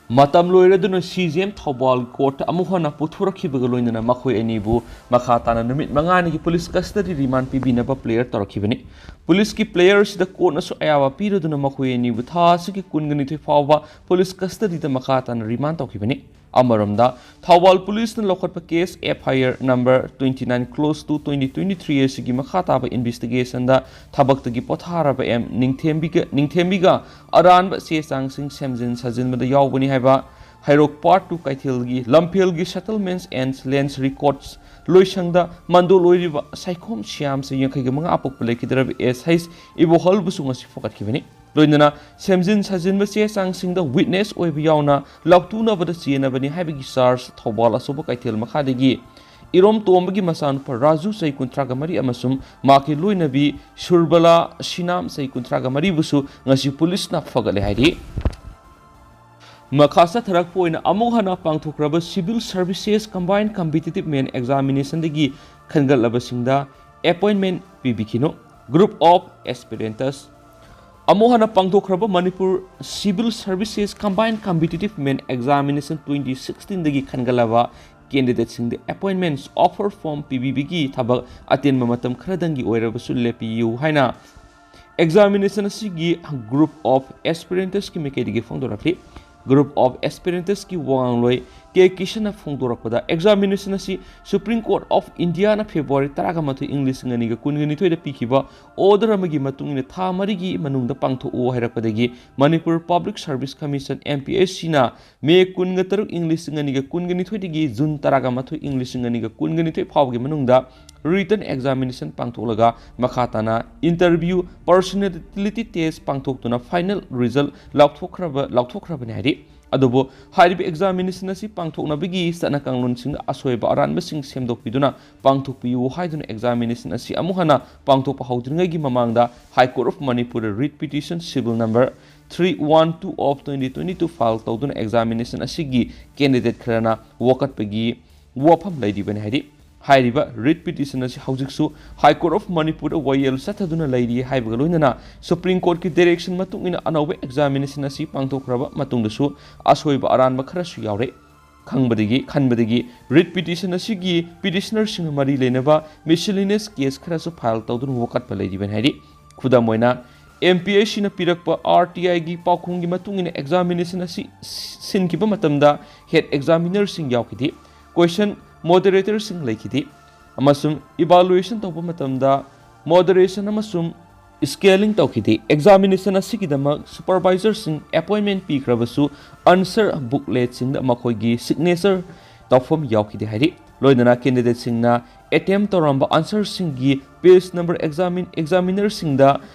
ꯃꯇꯝ ꯂꯣꯏꯔꯗꯨꯅ ꯁꯤ ꯖꯤ ꯑꯦꯝ ꯊꯧꯕꯥꯜ ꯀꯣꯔꯠꯇ ꯑꯃꯨꯛ ꯍꯟꯅ ꯄꯨꯊꯣꯔꯛꯈꯤꯕꯒ ꯂꯣꯏꯅꯅ ꯃꯈꯣꯏ ꯑꯅꯤꯕꯨ ꯃꯈꯥ ꯇꯥꯅ ꯅꯨꯃꯤꯠ ꯃꯉꯥꯅꯤꯒꯤ ꯄꯨꯂꯤꯁ ꯀꯁꯇꯗꯤ ꯔꯤꯃꯥꯟ ꯄꯤꯕꯤꯅꯕ ꯄ꯭ꯂꯦꯌꯔ ꯇꯧꯔꯛꯈꯤꯕꯅꯤ꯫ ꯄꯨꯂꯤꯁꯀꯤ ꯄ꯭ꯂꯦꯌꯔꯁꯤꯗ ꯀꯣꯔꯠꯅꯁꯨ ꯑꯌꯥꯕ ꯄꯤꯔꯗꯨꯅ ꯃꯈꯣꯏ ꯑꯅꯤꯕꯨ ꯊꯥ ꯑꯁꯤꯒꯤ ꯀꯨꯟꯒ ꯅꯤꯊꯣꯏ ꯐꯥꯎꯕ ꯄꯨꯂꯤꯁ ꯀꯁꯇꯗꯤꯗ ꯃꯈꯥ ꯇꯥꯅ ꯔꯤꯃꯥꯟ ꯇꯧꯈꯤꯕꯅꯤ꯫ ꯑꯃꯔꯣꯝꯗ, ꯊꯧꯕꯥꯜ ꯄꯨꯂꯤꯁꯅ ꯂꯧꯈꯠꯄ case F I R number twenty nine close two twenty twenty three ꯑꯁꯤꯒꯤ ꯃꯈꯥ ꯇꯥꯕ ꯏꯟꯚꯦꯁꯇꯤꯒꯦꯁꯟꯗ ꯊꯕꯛꯇꯒꯤ ꯄꯣꯊꯥꯔꯕ ꯑꯦꯝ ꯅꯤꯡꯊꯦꯝꯕꯤꯒ, ꯅꯤꯡꯊꯦꯝꯕꯤꯒ ꯑꯔꯥꯟꯕ ꯆꯦ ꯆꯥꯡꯁꯤꯡ ꯁꯦꯝꯖꯤꯟ ꯁꯥꯖꯤꯟꯕꯗ ꯌꯥꯎꯕꯅꯤ ꯍꯥꯏꯕ ꯍꯩꯔꯣꯛ ꯄꯥꯔꯠ ꯇꯨ ꯀꯩꯊꯦꯜꯒꯤ ꯂꯝꯐꯦꯜꯒꯤ ꯁꯦꯇꯜꯃꯦꯟꯠꯁ ꯑꯦꯟ ꯂꯦꯟꯁ ꯔꯦꯀꯣꯔꯗꯁ ꯂꯣꯏꯁꯪꯗ ꯃꯟꯗꯣ ꯂꯣꯏꯔꯤꯕ ꯁꯥꯏꯈꯣꯝ ꯁ꯭ꯌꯥꯝꯁꯦ ꯌꯥꯡꯈꯩꯒ ꯃꯉꯥ ꯑꯄꯣꯛꯄ ꯂꯩꯈꯤꯗ꯭ꯔꯕ ꯑꯦꯁ ꯍꯩꯆ ꯏꯕꯣꯍꯜꯕꯨꯁꯨ ꯉꯁꯤ ꯐꯒꯠꯈꯤꯕꯅꯤ꯫ ꯂꯣꯏꯅꯅ ꯁꯦꯝꯖꯤꯟ ꯁꯥꯖꯤꯟꯕ ꯆꯦ ꯆꯥꯡꯁꯤꯡꯗ ꯋꯤꯠꯅꯦꯁ ꯑꯣꯏꯕ ꯌꯥꯎꯅ ꯂꯥꯎꯊꯣꯛꯅꯕꯗ ꯆꯦꯟꯅꯕꯅꯤ ꯍꯥꯏꯕꯒꯤ ꯆꯥꯔꯖ ꯊꯧꯕꯥꯜ ꯑꯆꯧꯕ ꯀꯩꯊꯦꯜ ꯃꯈꯥꯗꯒꯤ ꯏꯔꯣꯝ ꯇꯣꯝꯕꯒꯤ ꯃꯆꯥꯅꯨꯄꯥ ꯔꯥꯖꯨ ꯆꯍꯤ ꯀꯨꯟꯊ꯭ꯔꯥꯒ ꯃꯔꯤ ꯑꯃꯁꯨꯡ ꯃꯍꯥꯛꯀꯤ ꯂꯣꯏꯅꯕꯤ ꯁꯨꯔꯕꯂꯥ ꯁꯤꯅꯥꯝ ꯆꯍꯤ ꯀꯨꯟꯊ꯭ꯔꯥꯒ ꯃꯔꯤꯕꯨꯁꯨ ꯉꯁꯤ ꯄꯨꯂꯤꯁꯅ ꯐꯒꯠꯂꯦ ꯍꯥꯏꯔꯤ꯫ ꯃꯈꯥ ꯆꯠꯊꯔꯛꯄ ꯑꯣꯏꯅ ꯑꯃꯨꯛ ꯍꯟꯅ ꯄꯥꯡꯊꯣꯛꯈ꯭ꯔꯕ Civil Services Combined Competitive Men Examinationꯗꯒꯤ ꯈꯟꯒꯠꯂꯕꯁꯤꯡꯗ ꯑꯦꯄꯣꯏꯟꯃꯦꯟ ꯄꯤꯕꯤꯈꯤꯅꯨ꯫ Group of Aspirants꯫ ꯑꯃꯨꯛ ꯍꯟꯅ ꯄꯥꯡꯊꯣꯛꯈ꯭ꯔꯕ Manipur Civil Services Combined Competitive Men Examination twenty sixteenꯗꯒꯤ ꯈꯟꯒꯠꯂꯕ ꯀꯦꯟꯗꯤꯗꯦꯠꯁꯤꯡꯗ ꯑꯦꯄꯣꯏꯟꯃꯦꯟꯠꯁ ꯑꯣꯐꯔ ꯐꯣꯔꯝ ꯄꯤꯕꯤꯕꯒꯤ ꯊꯕꯛ ꯑꯇꯦꯟꯕ ꯃꯇꯝ ꯈꯔꯗꯪꯒꯤ ꯑꯣꯏꯔꯕꯁꯨ ꯂꯦꯞꯄꯤꯌꯨ ꯍꯥꯏꯅ ꯑꯦꯛꯖꯥꯃꯤꯅꯦꯁꯟ ꯑꯁꯤꯒꯤ Group of Aspirantsꯀꯤ ꯃꯥꯏꯀꯩꯗꯒꯤ ꯐꯣꯡꯗꯣꯔꯛꯂꯤ꯫ Group of Aspirantsꯀꯤ ꯋꯥꯉꯥꯡꯂꯣꯏ ꯀꯦ ꯀꯤꯁꯟꯅ ꯐꯣꯡꯗꯣꯔꯛꯄꯗ, ꯑꯦꯛꯖꯥꯃꯤꯅꯦꯁꯟ ꯑꯁꯤ Supreme Court of Indiaꯅ February ꯇꯔꯥꯒ ꯃꯥꯊꯣꯏ, ꯏꯪ ꯂꯤꯁꯤꯡ ꯑꯅꯤꯒ ꯀꯨꯟꯒ ꯅꯤꯊꯣꯏꯗ ꯄꯤꯈꯤꯕ ꯑꯣꯔꯗꯔ ꯑꯃꯒꯤ ꯃꯇꯨꯡ ꯏꯟꯅ ꯊꯥ ꯃꯔꯤꯒꯤ ꯃꯅꯨꯡꯗ ꯄꯥꯡꯊꯣꯛꯎ ꯍꯥꯏꯔꯛꯄꯗꯒꯤ Manipur Public Service Commission, M P S Cꯅ ꯃꯦ ꯀꯨꯟꯒ ꯇꯔꯨꯛ, ꯏꯪ ꯂꯤꯁꯤꯡ ꯑꯅꯤꯒ ꯀꯨꯟꯒ ꯅꯤꯊꯣꯏꯗꯒꯤ ꯖꯨꯟ ꯇꯔꯥꯒ ꯃꯥꯊꯣꯏ, ꯏꯪ ꯂꯤꯁꯤꯡ ꯑꯅꯤꯒ ꯀꯨꯟꯒ ꯅꯤꯊꯣꯏ ꯐꯥꯎꯕꯒꯤ ꯃꯅꯨꯡꯗ written examination ꯄꯥꯡꯊꯣꯛꯂꯒ ꯃꯈꯥ ꯇꯥꯅ interview, personality test ꯄꯥꯡꯊꯣꯛꯇꯨꯅ final result ꯂꯥꯎꯊꯣꯛꯈ꯭ꯔꯕ, ꯂꯥꯎꯊꯣꯛꯈ꯭ꯔꯕꯅꯤ ꯍꯥꯏꯔꯤ꯫ ꯑꯗꯨꯕꯨ ꯍꯥꯏꯔꯤꯕ ꯑꯦꯛꯖꯥꯃꯤꯅꯦꯁꯟ ꯑꯁꯤ ꯄꯥꯡꯊꯣꯛꯅꯕꯒꯤ ꯆꯠꯅ ꯀꯥꯡꯂꯣꯟꯁꯤꯡꯗ ꯑꯁꯣꯏꯕ ꯑꯔꯥꯟꯕꯁꯤꯡ ꯁꯦꯝꯗꯣꯛꯄꯤꯗꯨꯅ ꯄꯥꯡꯊꯣꯛꯄꯤꯌꯨ ꯍꯥꯏꯗꯨꯅ ꯑꯦꯛꯖꯥꯃꯤꯅꯦꯁꯟ ꯑꯁꯤ ꯑꯃꯨꯛ ꯍꯟꯅ ꯄꯥꯡꯊꯣꯛꯄ ꯍꯧꯗ꯭ꯔꯤꯉꯩꯒꯤ ꯃꯃꯥꯡꯗ High Court of Manipurꯗ writ petition civil number three one two of twenty twenty two file ꯇꯧꯗꯨꯅ examination ꯑꯁꯤꯒꯤ candidate ꯈꯔꯅ ꯋꯥꯀꯠꯄꯒꯤ ꯋꯥꯐꯝ ꯂꯩꯔꯤꯕꯅꯤ ꯍꯥꯏꯔꯤ꯫ ꯍꯥꯏꯔꯤꯕ writ petition ꯑꯁꯤ ꯍꯧꯖꯤꯛꯁꯨ High Court of ꯃꯅꯤꯄꯨꯔꯗ ꯋꯥꯌꯦꯜ ꯆꯠꯊꯗꯨꯅ ꯂꯩꯔꯤ ꯍꯥꯏꯕꯒ ꯂꯣꯏꯅꯅ Supreme Courtꯀꯤ direction ꯃꯇꯨꯡ ꯏꯟꯅ ꯑꯅꯧꯕ examination ꯑꯁꯤ ꯄꯥꯡꯊꯣꯛꯈ꯭ꯔꯕ ꯃꯇꯨꯡꯗꯁꯨ ꯑꯁꯣꯏꯕ ꯑꯔꯥꯟꯕ ꯈꯔꯁꯨ ꯌꯥꯎꯔꯦ꯫ ꯈꯪꯕꯗꯒꯤ ꯈꯟꯕꯗꯒꯤ writ petition ꯑꯁꯤꯒꯤ petitionerꯁꯤꯡꯅ ꯃꯔꯤ ꯂꯩꯅꯕ miscellaneous case ꯈꯔꯁꯨ file ꯇꯧꯗꯨꯅ ꯋꯥꯀꯠꯄ ꯂꯩꯔꯤꯕꯅꯤ ꯍꯥꯏꯔꯤ꯫ ꯈꯨꯗꯝ ꯑꯣꯏꯅ, MPSCꯅ ꯄꯤꯔꯛꯄ RTIꯒꯤ ꯄꯥꯎꯈꯨꯝꯒꯤ ꯃꯇꯨꯡ ꯏꯟꯅ examination ꯑꯁꯤ ꯁꯤꯟꯈꯤꯕ ꯃꯇꯝꯗ head examinerꯁꯤꯡ ꯌꯥꯎꯈꯤꯗꯦ, question moderatorꯁꯤꯡ ꯂꯩꯈꯤꯗꯦ, ꯑꯃꯁꯨꯡ evaluation ꯇꯧꯕ ꯃꯇꯝꯗ moderation ꯑꯃꯁꯨꯡ scaling ꯇꯧꯈꯤꯗꯦ꯫ Examination ꯑꯁꯤꯒꯤꯗꯃꯛ supervisorꯁꯤꯡ appointment ꯄꯤꯈ꯭ꯔꯕꯁꯨ answer bookletꯁꯤꯡꯗ ꯃꯈꯣꯏꯒꯤ signature ꯇꯧꯐꯝ ꯌꯥꯎꯈꯤꯗꯦ ꯍꯥꯏꯔꯤ꯫ ꯂꯣꯏꯅꯅ candidateꯁꯤꯡꯅ attempt ꯇꯧꯔꯝꯕ answerꯁꯤꯡꯒꯤ page number examine examinerꯁꯤꯡꯗ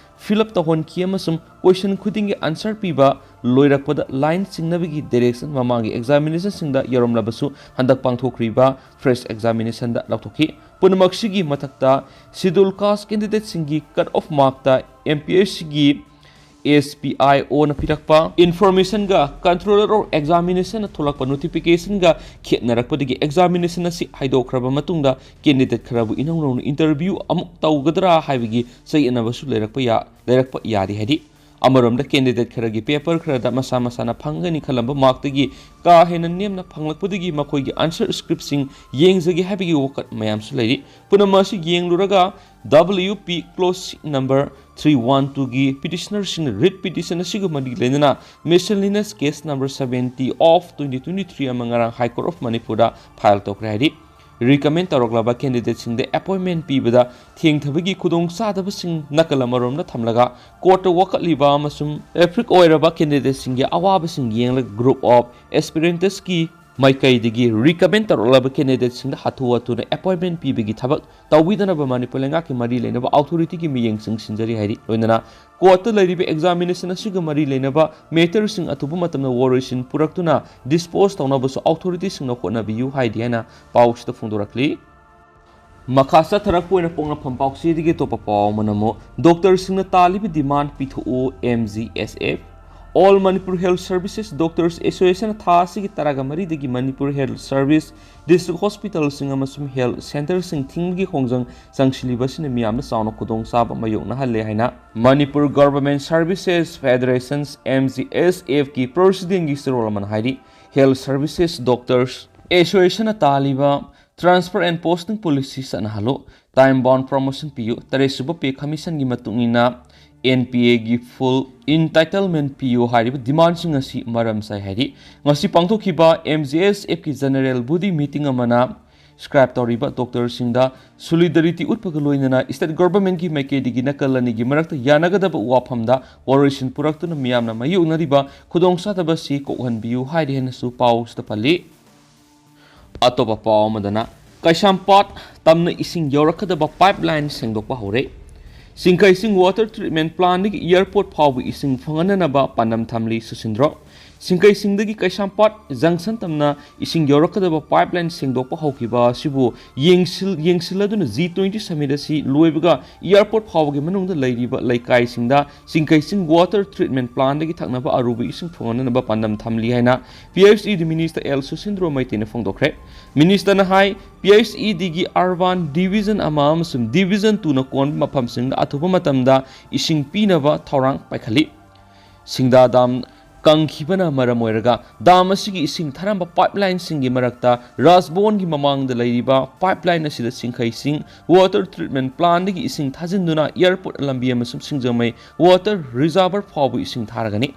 fill up ꯇꯧꯍꯟꯈꯤ ꯑꯃꯁꯨꯡ question ꯈꯨꯗꯤꯡꯒꯤ answer ꯄꯤꯕ ꯂꯣꯏꯔꯛꯄꯗ line ꯆꯤꯡꯅꯕꯒꯤ direction ꯃꯃꯥꯡꯒꯤ examinationꯁꯤꯡꯗ ꯌꯥꯎꯔꯝꯂꯕꯁꯨ ꯍꯟꯗꯛ ꯄꯥꯡꯊꯣꯛꯈ꯭ꯔꯤꯕ fresh examinationꯗ ꯂꯧꯊꯣꯛꯈꯤ꯫ ꯄꯨꯝꯅꯃꯛꯁꯤꯒꯤ ꯃꯊꯛꯇ schedule caste candidateꯁꯤꯡꯒꯤ cut off markꯇ MPSCꯒꯤ SPIOꯅ ꯄꯤꯔꯛꯄ informationꯒ Controller of Examinationꯅ ꯊꯣꯛꯂꯛꯄ notificationꯒ ꯈꯦꯠꯅꯔꯛꯄꯗꯒꯤ examination ꯑꯁꯤ ꯍꯥꯏꯗꯣꯛꯈ꯭ꯔꯕ ꯃꯇꯨꯡꯗ candidate ꯈꯔꯕꯨ ꯏꯅꯧ ꯅꯧꯅ interview ꯑꯃꯨꯛ ꯇꯧꯒꯗ꯭ꯔꯥ ꯍꯥꯏꯕꯒꯤ ꯆꯌꯦꯠꯅꯕꯁꯨ ꯂꯩꯔꯛꯄ ꯌꯥ-, ꯂꯩꯔꯛꯄ ꯌꯥꯔꯤ ꯍꯥꯏꯔꯤ꯫ ꯑꯃꯔꯣꯝꯗ candidate ꯈꯔꯒꯤ paper ꯈꯔꯗ ꯃꯁꯥ ꯃꯁꯥꯅ ꯐꯪꯒꯅꯤ ꯈꯜꯂꯝꯕ markꯇꯒꯤ ꯀꯥ ꯍꯦꯟꯅ ꯅꯦꯝꯅ ꯐꯪꯂꯛꯄꯗꯒꯤ ꯃꯈꯣꯏꯒꯤ answer scriptꯁꯤꯡ ꯌꯦꯡꯖꯒꯦ ꯍꯥꯏꯕꯒꯤ ꯋꯥꯀꯠ ꯃꯌꯥꯝꯁꯨ ꯂꯩꯔꯤ꯫ ꯄꯨꯝꯅꯃꯛ ꯑꯁꯤ ꯌꯦꯡꯂꯨꯔꯒ WP clause number three one twoꯒꯤ petitionerꯁꯤꯡꯅ writ petition ꯑꯁꯤꯒ ꯃꯔꯤ ꯂꯩꯅꯅ miscellaneous case number seventy of twenty twenty three ꯑꯃ ꯉꯔꯥꯡ High Court of ꯃꯅꯤꯄꯨꯔꯗ file ꯇꯧꯈ꯭ꯔꯦ ꯍꯥꯏꯔꯤ꯫ Recommend ꯇꯧꯔꯛꯂꯕ candidateꯁꯤꯡꯗ appointment ꯄꯤꯕꯗ ꯊꯦꯡꯊꯕꯒꯤ ꯈꯨꯗꯣꯡꯆꯥꯗꯕꯁꯤꯡ ꯅꯥꯀꯜ ꯑꯃꯔꯣꯝꯗ ꯊꯝꯂꯒ courtꯇ ꯋꯥꯀꯠꯂꯤꯕ ꯑꯃꯁꯨꯡ appeal ꯑꯣꯏꯔꯕ candidateꯁꯤꯡꯒꯤ ꯑꯋꯥꯕꯁꯤꯡ ꯌꯦꯡꯂꯒ group of aspirantꯀꯤ ꯃꯥꯏꯀꯩꯗꯒꯤ recommend ꯇꯧꯔꯛꯂꯕ candidateꯁꯤꯡꯗ ꯍꯥꯊꯨ ꯍꯥꯊꯨꯅ appointment ꯄꯤꯕꯒꯤ ꯊꯕꯛ ꯇꯧꯕꯤꯗꯅꯕ ꯃꯅꯤꯄꯨꯔ ꯂꯩꯉꯥꯛꯀꯤ ꯃꯔꯤ ꯂꯩꯅꯕ authorityꯒꯤ ꯃꯤꯠꯌꯦꯡꯁꯤꯡ ꯁꯤꯟꯖꯔꯤ ꯍꯥꯏꯔꯤ꯫ ꯂꯣꯏꯅꯅ courtꯇ ꯂꯩꯔꯤꯕ examination ꯑꯁꯤꯒ ꯃꯔꯤ ꯂꯩꯅꯕ matterꯁꯤꯡ ꯑꯊꯨꯕ ꯃꯇꯝꯗ ꯋꯥꯔꯣꯏꯁꯤꯟ ꯄꯨꯔꯛꯇꯨꯅ dispose ꯇꯧꯅꯕꯁꯨ authorityꯁꯤꯡꯅ ꯍꯣꯠꯅꯕꯤꯌꯨ ꯍꯥꯏꯗꯤ ꯍꯥꯏꯅ ꯄꯥꯎꯁꯤꯗ ꯐꯣꯡꯗꯣꯔꯛꯂꯤ꯫ ꯃꯈꯥ ꯆꯠꯊꯔꯛꯄ ꯑꯣꯏꯅ ꯄꯣꯛꯅꯐꯝ ꯄꯥꯎꯆꯦꯗꯒꯤ ꯑꯇꯣꯞꯄ ꯄꯥꯎ ꯑꯃꯅ ꯑꯃꯨꯛ doctorꯁꯤꯡꯅ ꯇꯥꯜꯂꯤꯕ demand ꯄꯤꯊꯣꯛꯎ MGSF꯫ All Manipur Health Services Doctors Association ꯊꯥ ꯑꯁꯤꯒꯤ ꯇꯔꯥꯒ ꯃꯔꯤꯗꯒꯤ ꯃꯅꯤꯄꯨꯔ ꯍꯦꯜꯊ ꯁꯔꯚꯤꯁ, ꯗꯤꯁꯇ꯭ꯔꯤꯛ ꯍꯣꯁꯄꯤꯇꯥꯜꯁꯤꯡ ꯑꯃꯁꯨꯡ ꯍꯦꯜꯊ ꯁꯦꯟꯇꯔꯁꯤꯡ ꯊꯤꯡꯕꯒꯤ ꯈꯣꯡꯖꯪ ꯆꯪꯁꯤꯜꯂꯤꯕꯁꯤꯅ ꯃꯤꯌꯥꯝꯗ ꯆꯥꯎꯅ ꯈꯨꯗꯣꯡꯆꯥꯕ ꯃꯥꯌꯣꯛꯅꯍꯜꯂꯦ ꯍꯥꯏꯅ Manipur government services federations, M G S ꯑꯦꯐꯀꯤ ꯄ꯭ꯔꯁꯤꯗꯦꯟꯒꯤ ꯆꯦꯔꯣꯜ ꯑꯃꯅ ꯍꯥꯏꯔꯤ꯫ ꯍꯦꯜꯊ ꯁꯔꯚꯤꯁꯦꯁ ꯗꯣꯛꯇꯔꯁ ꯑꯦꯁꯣꯁꯤꯌꯦꯁꯟꯅ ꯇꯥꯜꯂꯤꯕ Transfer and Posting Policy ꯆꯠꯅꯍꯜꯂꯨ, Time Bound Promotion ꯄꯤꯌꯨ, ꯇꯔꯦꯠꯁꯨꯕ ꯄꯦ ꯀꯃꯤꯁꯟꯒꯤ ꯃꯇꯨꯡ ꯏꯟꯅ ꯑꯦꯟ ꯄꯤ ꯑꯦꯒꯤ ꯐꯨꯜ ꯏꯟꯇꯥꯏꯇꯜꯃꯦꯟꯠ ꯄꯤꯌꯨ ꯍꯥꯏꯔꯤꯕ ꯗꯤꯃꯥꯟꯁꯤꯡ ꯑꯁꯤ ꯃꯔꯝ ꯆꯥꯏ ꯍꯥꯏꯔꯤ꯫ ꯉꯁꯤ ꯄꯥꯡꯊꯣꯛꯈꯤꯕ M G S ꯑꯦꯐꯀꯤ general body meeting ꯑꯃꯅ ꯁ꯭ꯀ꯭ꯔꯥꯏꯞ ꯇꯧꯔꯤꯕ ꯗꯣꯛꯇꯔꯁꯤꯡꯗ ꯁꯣꯂꯤꯗꯔꯤꯇꯤ ꯎꯠꯄꯒ ꯂꯣꯏꯅꯅ ꯁ꯭ꯇꯦꯠ ꯒꯚꯔꯟꯃꯦꯟꯠꯀꯤ ꯃꯥꯏꯀꯩꯗꯒꯤ ꯅꯥꯀꯜ ꯑꯅꯤꯒꯤ ꯃꯔꯛꯇ ꯌꯥꯅꯒꯗꯕ ꯋꯥꯐꯝꯗ ꯋꯥꯔꯣꯏꯁꯤꯟ ꯄꯨꯔꯛꯇꯨꯅ ꯃꯤꯌꯥꯝꯅ ꯃꯥꯌꯣꯛꯅꯔꯤꯕ ꯈꯨꯗꯣꯡꯆꯥꯗꯕ ꯑꯁꯤ ꯀꯣꯛꯍꯟꯕꯤꯌꯨ ꯍꯥꯏꯔꯤ ꯍꯥꯏꯅꯁꯨ ꯄꯥꯎꯁꯤꯗ ꯄꯜꯂꯤ꯫ ꯑꯇꯣꯞꯄ ꯄꯥꯎ ꯑꯃꯗꯅ, ꯀꯩꯁꯥꯝꯄꯥꯠ ꯇꯝꯅ ꯏꯁꯤꯡ ꯌꯧꯔꯛꯀꯗꯕ ꯄꯥꯏꯞ ꯂꯥꯏꯟ ꯁꯦꯡꯗꯣꯛꯄ ꯍꯧꯔꯦ꯫ ꯆꯤꯡꯈꯩꯆꯤꯡ ꯋꯥꯇꯔ ꯇ꯭ꯔꯤꯠꯃꯦꯟꯠ ꯄ꯭ꯂꯥꯟꯗꯒꯤ ꯑꯦꯌꯔꯄꯣꯔꯠ ꯐꯥꯎꯕ ꯏꯁꯤꯡ ꯐꯪꯍꯟꯅꯅꯕ ꯄꯥꯟꯗꯝ ꯊꯝꯂꯤ ꯁꯨꯁꯤꯟꯗ꯭ꯔꯣ꯫ ꯆꯤꯡꯈꯩꯆꯤꯡꯗꯒꯤ ꯀꯩꯁꯥꯝꯄꯥꯠ ꯖꯪꯁꯟ ꯇꯝꯅ ꯏꯁꯤꯡ ꯌꯧꯔꯛꯀꯗꯕ ꯄꯥꯏꯞ ꯂꯥꯏꯟ ꯁꯦꯡꯗꯣꯛꯄ ꯍꯧꯈꯤꯕ ꯑꯁꯤꯕꯨ ꯌꯦꯡꯁꯤꯜ-, ꯌꯦꯡꯁꯤꯜꯂꯗꯨꯅ ꯖꯤ ꯇ꯭ꯋꯦꯟꯇꯤ ꯁꯃꯤꯠ ꯑꯁꯤ ꯂꯣꯏꯕꯒ ꯑꯦꯌꯔꯄꯣꯔꯠ ꯐꯥꯎꯕꯒꯤ ꯃꯅꯨꯡꯗ ꯂꯩꯔꯤꯕ ꯂꯩꯀꯥꯏꯁꯤꯡꯗ ꯆꯤꯡꯈꯩꯆꯤꯡ ꯋꯥꯇꯔ ꯇ꯭ꯔꯤꯠꯃꯦꯟꯠ ꯄ꯭ꯂꯥꯟꯗꯒꯤ ꯊꯛꯅꯕ ꯑꯔꯨꯕ ꯏꯁꯤꯡ ꯐꯪꯍꯟꯅꯅꯕ ꯄꯥꯟꯗꯝ ꯊꯝꯂꯤ ꯍꯥꯏꯅ ꯄꯤ ꯑꯩꯆ ꯏ ꯗꯤ ꯃꯤꯅꯤꯁꯇꯔ ꯑꯦꯜ ꯁꯨꯁꯤꯟꯗ꯭ꯔꯣ ꯃꯩꯇꯩꯅ ꯐꯣꯡꯗꯣꯛꯈ꯭ꯔꯦ꯫ ꯃꯤꯅꯤꯁꯇꯔꯅ ꯍꯥꯏ, P H E ꯗꯤꯒꯤ urban division ꯑꯃ ꯑꯃꯁꯨꯡ ꯗꯤꯚꯤꯖꯟ ꯇꯨꯅ ꯀꯣꯟꯕ ꯃꯐꯝꯁꯤꯡꯗ ꯑꯊꯨꯕ ꯃꯇꯝꯗ ꯏꯁꯤꯡ ꯄꯤꯅꯕ ꯊꯧꯔꯥꯡ ꯄꯥꯏꯈꯠꯂꯤ꯫ ꯁꯤꯡꯗꯥ ꯗꯥꯝ ꯀꯪꯈꯤꯕꯅ ꯃꯔꯝ ꯑꯣꯏꯔꯒ ꯗꯥꯝ ꯑꯁꯤꯒꯤ ꯏꯁꯤꯡ ꯊꯥꯔꯝꯕ ꯄꯥꯏꯞ ꯂꯥꯏꯟꯁꯤꯡꯒꯤ ꯃꯔꯛꯇ ꯔꯥꯖꯚꯣꯟꯒꯤ ꯃꯃꯥꯡꯗ ꯂꯩꯔꯤꯕ ꯄꯥꯏꯞ ꯂꯥꯏꯟ ꯑꯁꯤꯗ ꯆꯤꯡꯈꯩꯆꯤꯡ ꯋꯥꯇꯔ ꯇ꯭ꯔꯤꯠꯃꯦꯟꯠ ꯄ꯭ꯂꯥꯟꯗꯒꯤ ꯏꯁꯤꯡ ꯊꯥꯖꯤꯟꯗꯨꯅ ꯑꯦꯌꯔꯄꯣꯔꯠ ꯂꯝꯕꯤ ꯑꯃꯁꯨꯡ ꯁꯤꯡꯖꯃꯩ ꯋꯥꯇꯔ ꯔꯤꯖꯔꯚꯔ ꯐꯥꯎꯕ ꯏꯁꯤꯡ ꯊꯥꯔꯒꯅꯤ꯫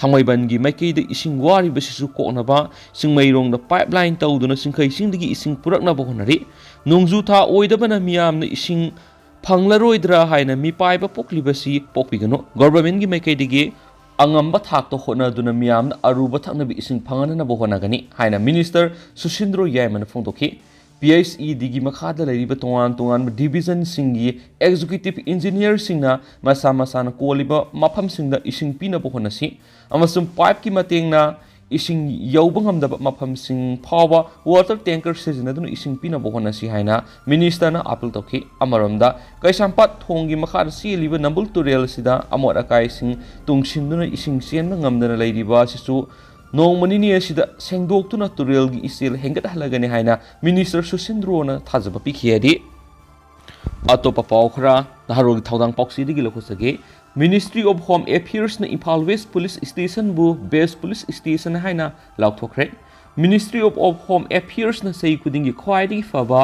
ꯊꯥꯡꯃꯩꯕꯟꯒꯤ ꯃꯥꯏꯀꯩꯗ ꯏꯁꯤꯡ ꯋꯥꯔꯤꯕꯁꯤꯁꯨ ꯀꯣꯛꯅꯕ ꯆꯤꯡꯃꯩꯔꯣꯡꯗ ꯄꯥꯏꯞ ꯂꯥꯏꯟ ꯇꯧꯗꯨꯅ ꯆꯤꯡꯈꯩꯆꯤꯡꯗꯒꯤ ꯏꯁꯤꯡ ꯄꯨꯔꯛꯅꯕ ꯍꯣꯠꯅꯔꯤ꯫ ꯅꯣꯡꯖꯨ ꯊꯥ ꯑꯣꯏꯗꯕꯅ ꯃꯤꯌꯥꯝꯅ ꯏꯁꯤꯡ ꯐꯪꯂꯔꯣꯏꯗ꯭ꯔꯥ ꯍꯥꯏꯅ ꯃꯤꯄꯥꯏꯕ ꯄꯣꯛꯂꯤꯕꯁꯤ ꯄꯣꯛꯄꯤꯒꯅꯨ꯫ ꯒꯣꯚꯔꯟꯃꯦꯟꯠꯀꯤ ꯃꯥꯏꯀꯩꯗꯒꯤ ꯑꯉꯝꯕ ꯊꯥꯛꯇ ꯍꯣꯠꯅꯗꯨꯅ ꯃꯤꯌꯥꯝꯅ ꯑꯔꯨꯕ ꯊꯛꯅꯕ ꯏꯁꯤꯡ ꯐꯪꯍꯟꯅꯕ ꯍꯣꯠꯅꯒꯅꯤ ꯍꯥꯏꯅ ꯃꯤꯅꯤꯁꯇꯔ ꯁꯨꯁꯤꯟꯗ꯭ꯔꯣ ꯌꯥꯏꯃꯅ ꯐꯣꯡꯗꯣꯛꯈꯤ꯫ ꯄꯤ ꯑꯩꯆ ꯏ ꯗꯤꯒꯤ ꯃꯈꯥꯗ ꯂꯩꯔꯤꯕ ꯇꯣꯉꯥꯟ ꯇꯣꯉꯥꯟꯕ ꯗꯤꯚꯤꯖꯟꯁꯤꯡꯒꯤ ꯑꯦꯛꯖꯤꯀ꯭ꯌꯨꯇꯤꯚ ꯏꯟꯖꯤꯅꯤꯌꯔꯁꯤꯡꯅ ꯃꯁꯥ ꯃꯁꯥꯅ ꯀꯣꯜꯂꯤꯕ ꯃꯐꯝꯁꯤꯡꯗ ꯏꯁꯤꯡ ꯄꯤꯅꯕ ꯍꯣꯠꯅꯁꯤ ꯑꯃꯁꯨꯡ ꯄꯥꯏꯞꯀꯤ ꯃꯇꯦꯡꯅ ꯏꯁꯤꯡ ꯌꯧꯕ ꯉꯝꯗꯕ ꯃꯐꯝꯁꯤꯡ ꯐꯥꯎꯕ water tanker ꯁꯤꯖꯤꯟꯅꯗꯨꯅ ꯏꯁꯤꯡ ꯄꯤꯅꯕ ꯍꯣꯠꯅꯁꯤ ꯍꯥꯏꯅ ꯃꯤꯅꯤꯁꯇꯔꯅ ꯑꯥꯄꯤꯜ ꯇꯧꯈꯤ꯫ ꯑꯃꯔꯣꯝꯗ, ꯀꯩꯁꯥꯝꯄꯥꯠ ꯊꯣꯡꯒꯤ ꯃꯈꯥꯗ ꯆꯦꯜꯂꯤꯕ ꯅꯝꯕꯨꯜ ꯇꯨꯔꯦꯜ ꯑꯁꯤꯗ ꯑꯃꯣꯠ ꯑꯀꯥꯏꯁꯤꯡ ꯇꯨꯡꯁꯤꯟꯗꯨꯅ ꯏꯁꯤꯡ ꯆꯦꯟꯕ ꯉꯝꯗꯅ ꯂꯩꯔꯤꯕ ꯑꯁꯤꯁꯨ ꯅꯣꯡꯃ ꯅꯤꯅꯤ ꯑꯁꯤꯗ ꯁꯦꯡꯗꯣꯛꯇꯨꯅ ꯇꯨꯔꯦꯜꯒꯤ ꯏꯆꯦꯜ ꯍꯦꯟꯒꯠꯍꯜꯂꯒꯅꯤ ꯍꯥꯏꯅ ꯃꯤꯅꯤꯁꯇꯔ ꯁꯨꯁꯤꯟꯗ꯭ꯔꯣꯅ ꯊꯥꯖꯕ ꯄꯤꯈꯤ꯫ ꯍꯥꯏꯗꯤ, ꯑꯇꯣꯞꯄ ꯄꯥꯎ ꯈꯔ ꯅꯍꯥꯔꯣꯜꯒꯤ ꯊꯧꯗꯥꯡ ꯄꯥꯎꯆꯦꯗꯒꯤ ꯂꯧꯈꯠꯆꯒꯦ꯫ Ministry of Home Affairs ꯅ ꯏꯝꯐꯥꯜ West Police Station ꯕꯨ Best Police Station ꯍꯥꯏꯅ ꯂꯥꯎꯊꯣꯛꯈ꯭ꯔꯦ꯫ Ministry of, of Home Affairs ꯅ ꯆꯍꯤ ꯈꯨꯗꯤꯡꯒꯤ ꯈ꯭ꯋꯥꯏꯗꯒꯤ ꯐꯕ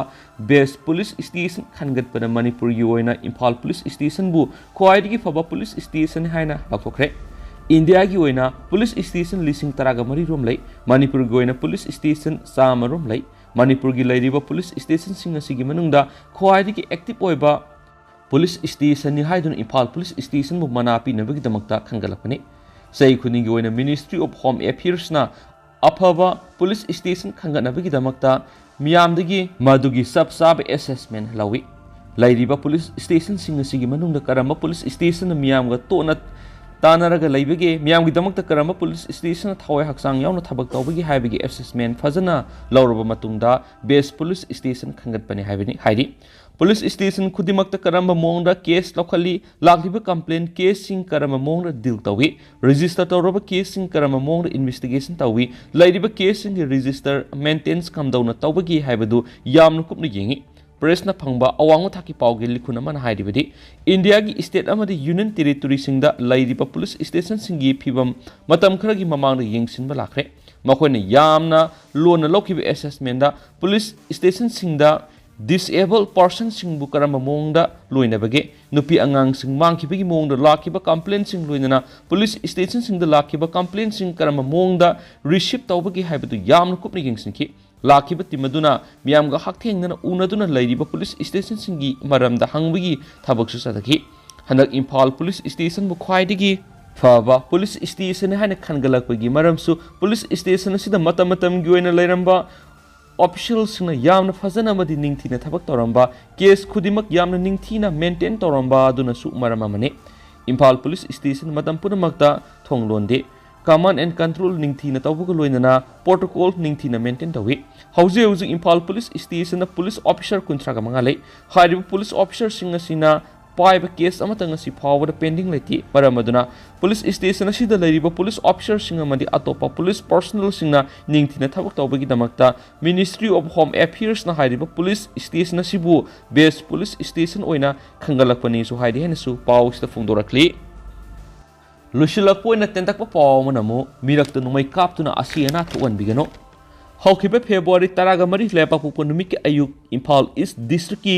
Best Police Station ꯈꯟꯒꯠꯄꯗ ꯃꯅꯤꯄꯨꯔꯒꯤ ꯑꯣꯏꯅ ꯏꯝꯐꯥꯜ Police Station ꯕꯨ ꯈ꯭ꯋꯥꯏꯗꯒꯤ ꯐꯕ police station ꯍꯥꯏꯅ ꯂꯥꯎꯊꯣꯛꯈ꯭ꯔꯦ꯫ ꯏꯟꯗꯤꯌꯥꯒꯤ ꯑꯣꯏꯅ police station ꯂꯤꯁꯤꯡ ꯇꯔꯥꯒ ꯃꯔꯤ ꯔꯣꯝ ꯂꯩ꯫ ꯃꯅꯤꯄꯨꯔꯒꯤ ꯑꯣꯏꯅ police station ꯆꯥꯝꯃ ꯔꯣꯝ ꯂꯩ꯫ ꯃꯅꯤꯄꯨꯔꯒꯤ ꯂꯩꯔꯤꯕ police station ꯁꯤꯡ ꯑꯁꯤꯒꯤ ꯃꯅꯨꯡꯗ ꯈ꯭ꯋꯥꯏꯗꯒꯤ active ꯑꯣꯏꯕ police station ꯅꯤ ꯍꯥꯏꯗꯨꯅ ꯏꯝꯐꯥꯜ Police Station ꯕꯨ ꯃꯅꯥ ꯄꯤꯅꯕꯒꯤꯗꯃꯛꯇ ꯈꯟꯒꯠꯂꯛꯄꯅꯤ꯫ ꯆꯍꯤ ꯈꯨꯗꯤꯡꯒꯤ ꯑꯣꯏꯅ Ministry of Home Affairs ꯅ ꯑꯐꯕ police station ꯈꯟꯒꯠꯅꯕꯒꯤꯗꯃꯛꯇ ꯃꯤꯌꯥꯝꯗꯒꯤ ꯃꯗꯨꯒꯤ ꯆꯞ ꯆꯥꯕ assessment ꯂꯧꯏ꯫ ꯂꯩꯔꯤꯕ police station ꯁꯤꯡ ꯑꯁꯤꯒꯤ ꯃꯅꯨꯡꯗ ꯀꯔꯝꯕ police station ꯅ ꯃꯤꯌꯥꯝꯒ ꯇꯣꯠꯅ ꯇꯥꯟꯅꯔꯒ ꯂꯩꯕꯒꯦ, ꯃꯤꯌꯥꯝꯒꯤꯗꯃꯛꯇ ꯀꯔꯝꯕ police station ꯅ ꯊꯋꯥꯏ ꯍꯛꯆꯥꯡ ꯌꯥꯎꯅ ꯊꯕꯛ ꯇꯧꯕꯒꯦ ꯍꯥꯏꯕꯒꯤ assessment ꯐꯖꯅ ꯂꯧꯔꯕ ꯃꯇꯨꯡꯗ Best Police Station ꯈꯟꯒꯠꯄꯅꯤ ꯍꯥꯏꯕꯅꯤ꯫ ꯍꯥꯏꯗꯤ, police station ꯈꯨꯗꯤꯡꯃꯛꯇ ꯀꯔꯝꯕ ꯃꯑꯣꯡꯗ case ꯂꯧꯈꯠꯂꯤ, ꯂꯥꯛꯂꯤꯕ complaint case ꯁꯤꯡ ꯀꯔꯝꯕ ꯃꯑꯣꯡꯗ deal ꯇꯧꯏ, register ꯇꯧꯔꯕ case ꯁꯤꯡ ꯀꯔꯝꯕ ꯃꯑꯣꯡꯗ investigation ꯇꯧꯏ, ꯂꯩꯔꯤꯕ case ꯁꯤꯡꯒꯤ register maintenance ꯀꯝꯗꯧꯅ ꯇꯧꯕꯒꯦ ꯍꯥꯏꯕꯗꯨ ꯌꯥꯝꯅ ꯀꯨꯞꯅ ꯌꯦꯡꯏ꯫ Press ꯅ ꯐꯪꯕ ꯑꯋꯥꯡꯕ ꯊꯥꯛꯀꯤ ꯄꯥꯎꯒꯤ ꯂꯤꯈꯨꯟ ꯑꯃꯅ ꯍꯥꯏꯔꯤꯕꯗꯤ, ꯏꯟꯗꯤꯌꯥꯒꯤ state ꯑꯃꯗꯤ union territory ꯁꯤꯡꯗ ꯂꯩꯔꯤꯕ police station ꯁꯤꯡꯒꯤ ꯐꯤꯕꯝ ꯃꯇꯝ ꯈꯔꯒꯤ ꯃꯃꯥꯡꯗ ꯌꯦꯡꯁꯤꯟꯕ ꯂꯥꯛꯈ꯭ꯔꯦ꯫ ꯃꯈꯣꯏꯅ ꯌꯥꯝꯅ ꯂꯣꯟꯅ ꯂꯧꯈꯤꯕ assessment ꯗ police station ꯁꯤꯡꯗ disabled person ꯁꯤꯡꯕꯨ ꯀꯔꯝꯕ ꯃꯑꯣꯡꯗ ꯂꯣꯏꯅꯕꯒꯦ, ꯅꯨꯄꯤ ꯑꯉꯥꯡꯁꯤꯡ ꯃꯥꯡꯈꯤꯕꯒꯤ ꯃꯑꯣꯡꯗ ꯂꯥꯛꯈꯤꯕ complaint ꯁꯤꯡ, ꯂꯣꯏꯅꯅ police station ꯁꯤꯡꯗ ꯂꯥꯛꯈꯤꯕ complaint ꯁꯤꯡ ꯀꯔꯝꯕ ꯃꯑꯣꯡꯗ receive ꯇꯧꯕꯒꯦ ꯍꯥꯏꯕꯗꯨ ꯌꯥꯝꯅ ꯀꯨꯞꯅ ꯌꯦꯡꯁꯤꯟꯈꯤ꯫ ꯂꯥꯛꯈꯤꯕ team ꯑꯗꯨꯅ ꯃꯤꯌꯥꯝꯒ ꯍꯛꯊꯦꯡꯅꯅ ꯎꯅꯗꯨꯅ ꯂꯩꯔꯤꯕ police station ꯁꯤꯡꯒꯤ ꯃꯔꯝꯗ ꯍꯪꯕꯒꯤ ꯊꯕꯛꯁꯨ ꯆꯠꯊꯈꯤ꯫ ꯍꯟꯗꯛ ꯏꯝꯐꯥꯜ police station ꯕꯨ ꯈ꯭ꯋꯥꯏꯗꯒꯤ ꯐꯕ police station ꯍꯥꯏꯅ ꯈꯟꯒꯠꯂꯛꯄꯒꯤ ꯃꯔꯝꯁꯨ police station ꯑꯁꯤꯗ ꯃꯇꯝ ꯃꯇꯝꯒꯤ ꯑꯣꯏꯅ ꯂꯩꯔꯝꯕ official ꯁꯤꯡꯅ ꯌꯥꯝꯅ ꯐꯖꯅ ꯑꯃꯗꯤ ꯅꯤꯡꯊꯤꯅ ꯊꯕꯛ ꯇꯧꯔꯝꯕ, case ꯈꯨꯗꯤꯡꯃꯛ ꯌꯥꯝꯅ ꯅꯤꯡꯊꯤꯅ maintain ꯇꯧꯔꯝꯕ ꯑꯗꯨꯅꯁꯨ ꯃꯔꯝ ꯑꯃꯅꯤ꯫ ꯏꯝꯐꯥꯜ police station ꯃꯇꯝ ꯄꯨꯝꯅꯃꯛꯇ ꯊꯣꯡ ꯂꯣꯟꯗꯦ꯫ Command and control ꯅꯤꯡꯊꯤꯅ ꯇꯧꯕꯒ ꯂꯣꯏꯅꯅ protocol ꯅꯤꯡꯊꯤꯅ maintain ꯇꯧꯏ꯫ ꯍꯧꯖꯤꯛ ꯍꯧꯖꯤꯛ ꯏꯝꯐꯥꯜ ꯄꯨꯂꯤꯁ ꯁ꯭ꯇꯦꯁꯟꯗ ꯄꯨꯂꯤꯁ ꯑꯣꯐꯤꯁꯔ ꯀꯨꯟꯊ꯭ꯔꯥꯒ ꯃꯉꯥ ꯂꯩ꯫ ꯍꯥꯏꯔꯤꯕ ꯄꯨꯂꯤꯁ ꯑꯣꯐꯤꯁꯔꯁꯤꯡ ꯑꯁꯤꯅ ꯄꯥꯏꯕ ꯀꯦꯁ ꯑꯃꯠꯇ ꯉꯁꯤ ꯐꯥꯎꯕꯗ pending ꯂꯩꯇꯦ꯫ ꯃꯔꯝ ꯑꯗꯨꯅ ꯄꯨꯂꯤꯁ ꯁ꯭ꯇꯦꯁꯟ ꯑꯁꯤꯗ ꯂꯩꯔꯤꯕ ꯄꯨꯂꯤꯁ ꯑꯣꯐꯤꯁꯔꯁꯤꯡ ꯑꯃꯗꯤ ꯑꯇꯣꯞꯄ ꯄꯨꯂꯤꯁ personnelꯁꯤꯡꯅ ꯅꯤꯡꯊꯤꯅ ꯊꯕꯛ ꯇꯧꯕꯒꯤꯗꯃꯛꯇ Ministry of Home Affairsꯅ ꯍꯥꯏꯔꯤꯕ ꯄꯨꯂꯤꯁ ꯁ꯭ꯇꯦꯁꯟ ꯑꯁꯤꯕꯨ best ꯄꯨꯂꯤꯁ ꯁ꯭ꯇꯦꯁꯟ ꯑꯣꯏꯅ ꯈꯟꯒꯠꯂꯛꯄꯅꯤꯁꯨ ꯍꯥꯏꯔꯤ ꯍꯥꯏꯅꯁꯨ ꯄꯥꯎꯁꯤꯗ ꯐꯣꯡꯗꯣꯔꯛꯂꯤ꯫ ꯂꯣꯏꯁꯤꯜꯂꯛꯄ ꯑꯣꯏꯅ ꯇꯦꯟꯇꯛꯄ ꯄꯥꯎ ꯑꯃꯅ ꯑꯃꯨꯛ ꯃꯤꯔꯛꯇ ꯅꯣꯡꯃꯩ ꯀꯥꯞꯇꯨꯅ ꯑꯁꯤ ꯑꯅꯥ ꯊꯣꯛꯍꯟꯕꯤꯒꯅꯨ꯫ ꯍꯧꯈꯤꯕ ꯐꯦꯕ꯭ꯔꯨꯋꯥꯔꯤ ꯇꯔꯥꯒ ꯃꯔꯤ ꯂꯩꯕꯥꯛꯄꯣꯛꯄ ꯅꯨꯃꯤꯠꯀꯤ ꯑꯌꯨꯛ ꯏꯝꯐꯥꯜ ꯏꯁ ꯗꯤꯁꯇ꯭ꯔꯤꯛꯀꯤ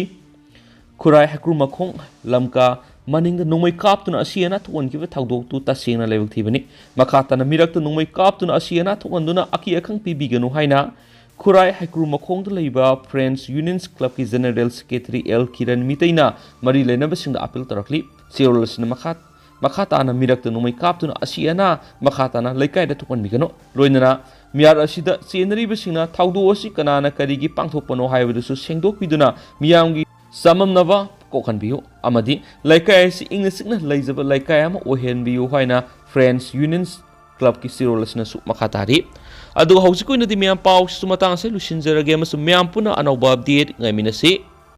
ꯈꯨꯔꯥꯏ ꯍꯩꯀ꯭ꯔꯨꯃꯈꯣꯡ ꯂꯝꯀꯥ ꯃꯅꯤꯡꯗ ꯅꯣꯡꯃꯩ ꯀꯥꯞꯇꯨꯅ ꯑꯁꯤ ꯑꯅꯥ ꯊꯣꯛꯍꯟꯈꯤꯕ ꯊꯧꯗꯣꯛꯇꯨ ꯇꯁꯦꯡꯅ ꯂꯥꯏꯕꯛ ꯊꯤꯕꯅꯤ꯫ ꯃꯈꯥ ꯇꯥꯅ ꯃꯤꯔꯛꯇ ꯅꯣꯡꯃꯩ ꯀꯥꯞꯇꯨꯅ ꯑꯁꯤ ꯑꯅꯥ ꯊꯣꯛꯍꯟꯗꯨꯅ ꯑꯀꯤ ꯑꯈꯪ ꯄꯤꯕꯤꯒꯅꯨ ꯍꯥꯏꯅ ꯈꯨꯔꯥꯏ ꯍꯩꯀ꯭ꯔꯨꯃꯈꯣꯡꯗ ꯂꯩꯕ Friends Unions Clubꯀꯤ General Secretary ꯑꯦꯜ ꯀꯤꯔꯟ ꯃꯤꯇꯩꯅ ꯃꯔꯤ ꯂꯩꯅꯕꯁꯤꯡꯗ appeal ꯇꯧꯔꯛꯂꯤ꯫ ꯆꯦꯔꯣꯜ ꯑꯁꯤꯅ ꯃꯈꯥ, ꯃꯈꯥ ꯇꯥꯅ ꯃꯤꯔꯛꯇ ꯅꯣꯡꯃꯩ ꯀꯥꯞꯇꯨꯅ ꯑꯁꯤ ꯑꯅꯥ ꯃꯈꯥ ꯇꯥꯅ ꯂꯩꯀꯥꯏꯗ ꯊꯣꯛꯍꯟꯕꯤꯒꯅꯨ꯫ ꯂꯣꯏꯅꯅ ꯃꯤꯍꯥꯠ ꯑꯁꯤꯗ ꯆꯦꯟꯅꯔꯤꯕꯁꯤꯡꯅ ꯊꯧꯗꯣꯛ ꯑꯁꯤ ꯀꯅꯥꯅ ꯀꯔꯤꯒꯤ ꯄꯥꯡꯊꯣꯛꯄꯅꯣ ꯍꯥꯏꯕꯗꯨꯁꯨ ꯁꯦꯡꯗꯣꯛꯄꯤꯗꯨꯅ ꯃꯤꯌꯥꯝꯒꯤ ꯆꯃꯝꯅꯕ ꯀꯣꯛꯍꯟꯕꯤꯌꯨ ꯑꯃꯗꯤ ꯂꯩꯀꯥꯏ ꯑꯁꯤ ꯏꯪꯅ ꯆꯤꯛꯅ ꯂꯩꯖꯕ ꯂꯩꯀꯥꯏ ꯑꯃ ꯑꯣꯏꯍꯟꯕꯤꯌꯨ ꯍꯥꯏꯅ Friends Unions Clubꯀꯤ ꯆꯦꯔꯣꯜ ꯑꯁꯤꯅꯁꯨ ꯃꯈꯥ ꯇꯥꯔꯤ꯫ ꯑꯗꯨꯒ ꯍꯧꯖꯤꯛꯀꯤ ꯑꯣꯏꯅꯗꯤ ꯃꯌꯥꯝ ꯄꯥꯎꯁꯤꯁꯨ ꯃꯇꯥꯡ ꯑꯁꯤꯗ ꯂꯣꯏꯁꯤꯟꯖꯔꯒꯦ ꯑꯃꯁꯨꯡ ꯃꯌꯥꯝ ꯄꯨꯟꯅ ꯑꯅꯧꯕ update ꯉꯥꯏꯃꯤꯟꯅꯁꯤ꯫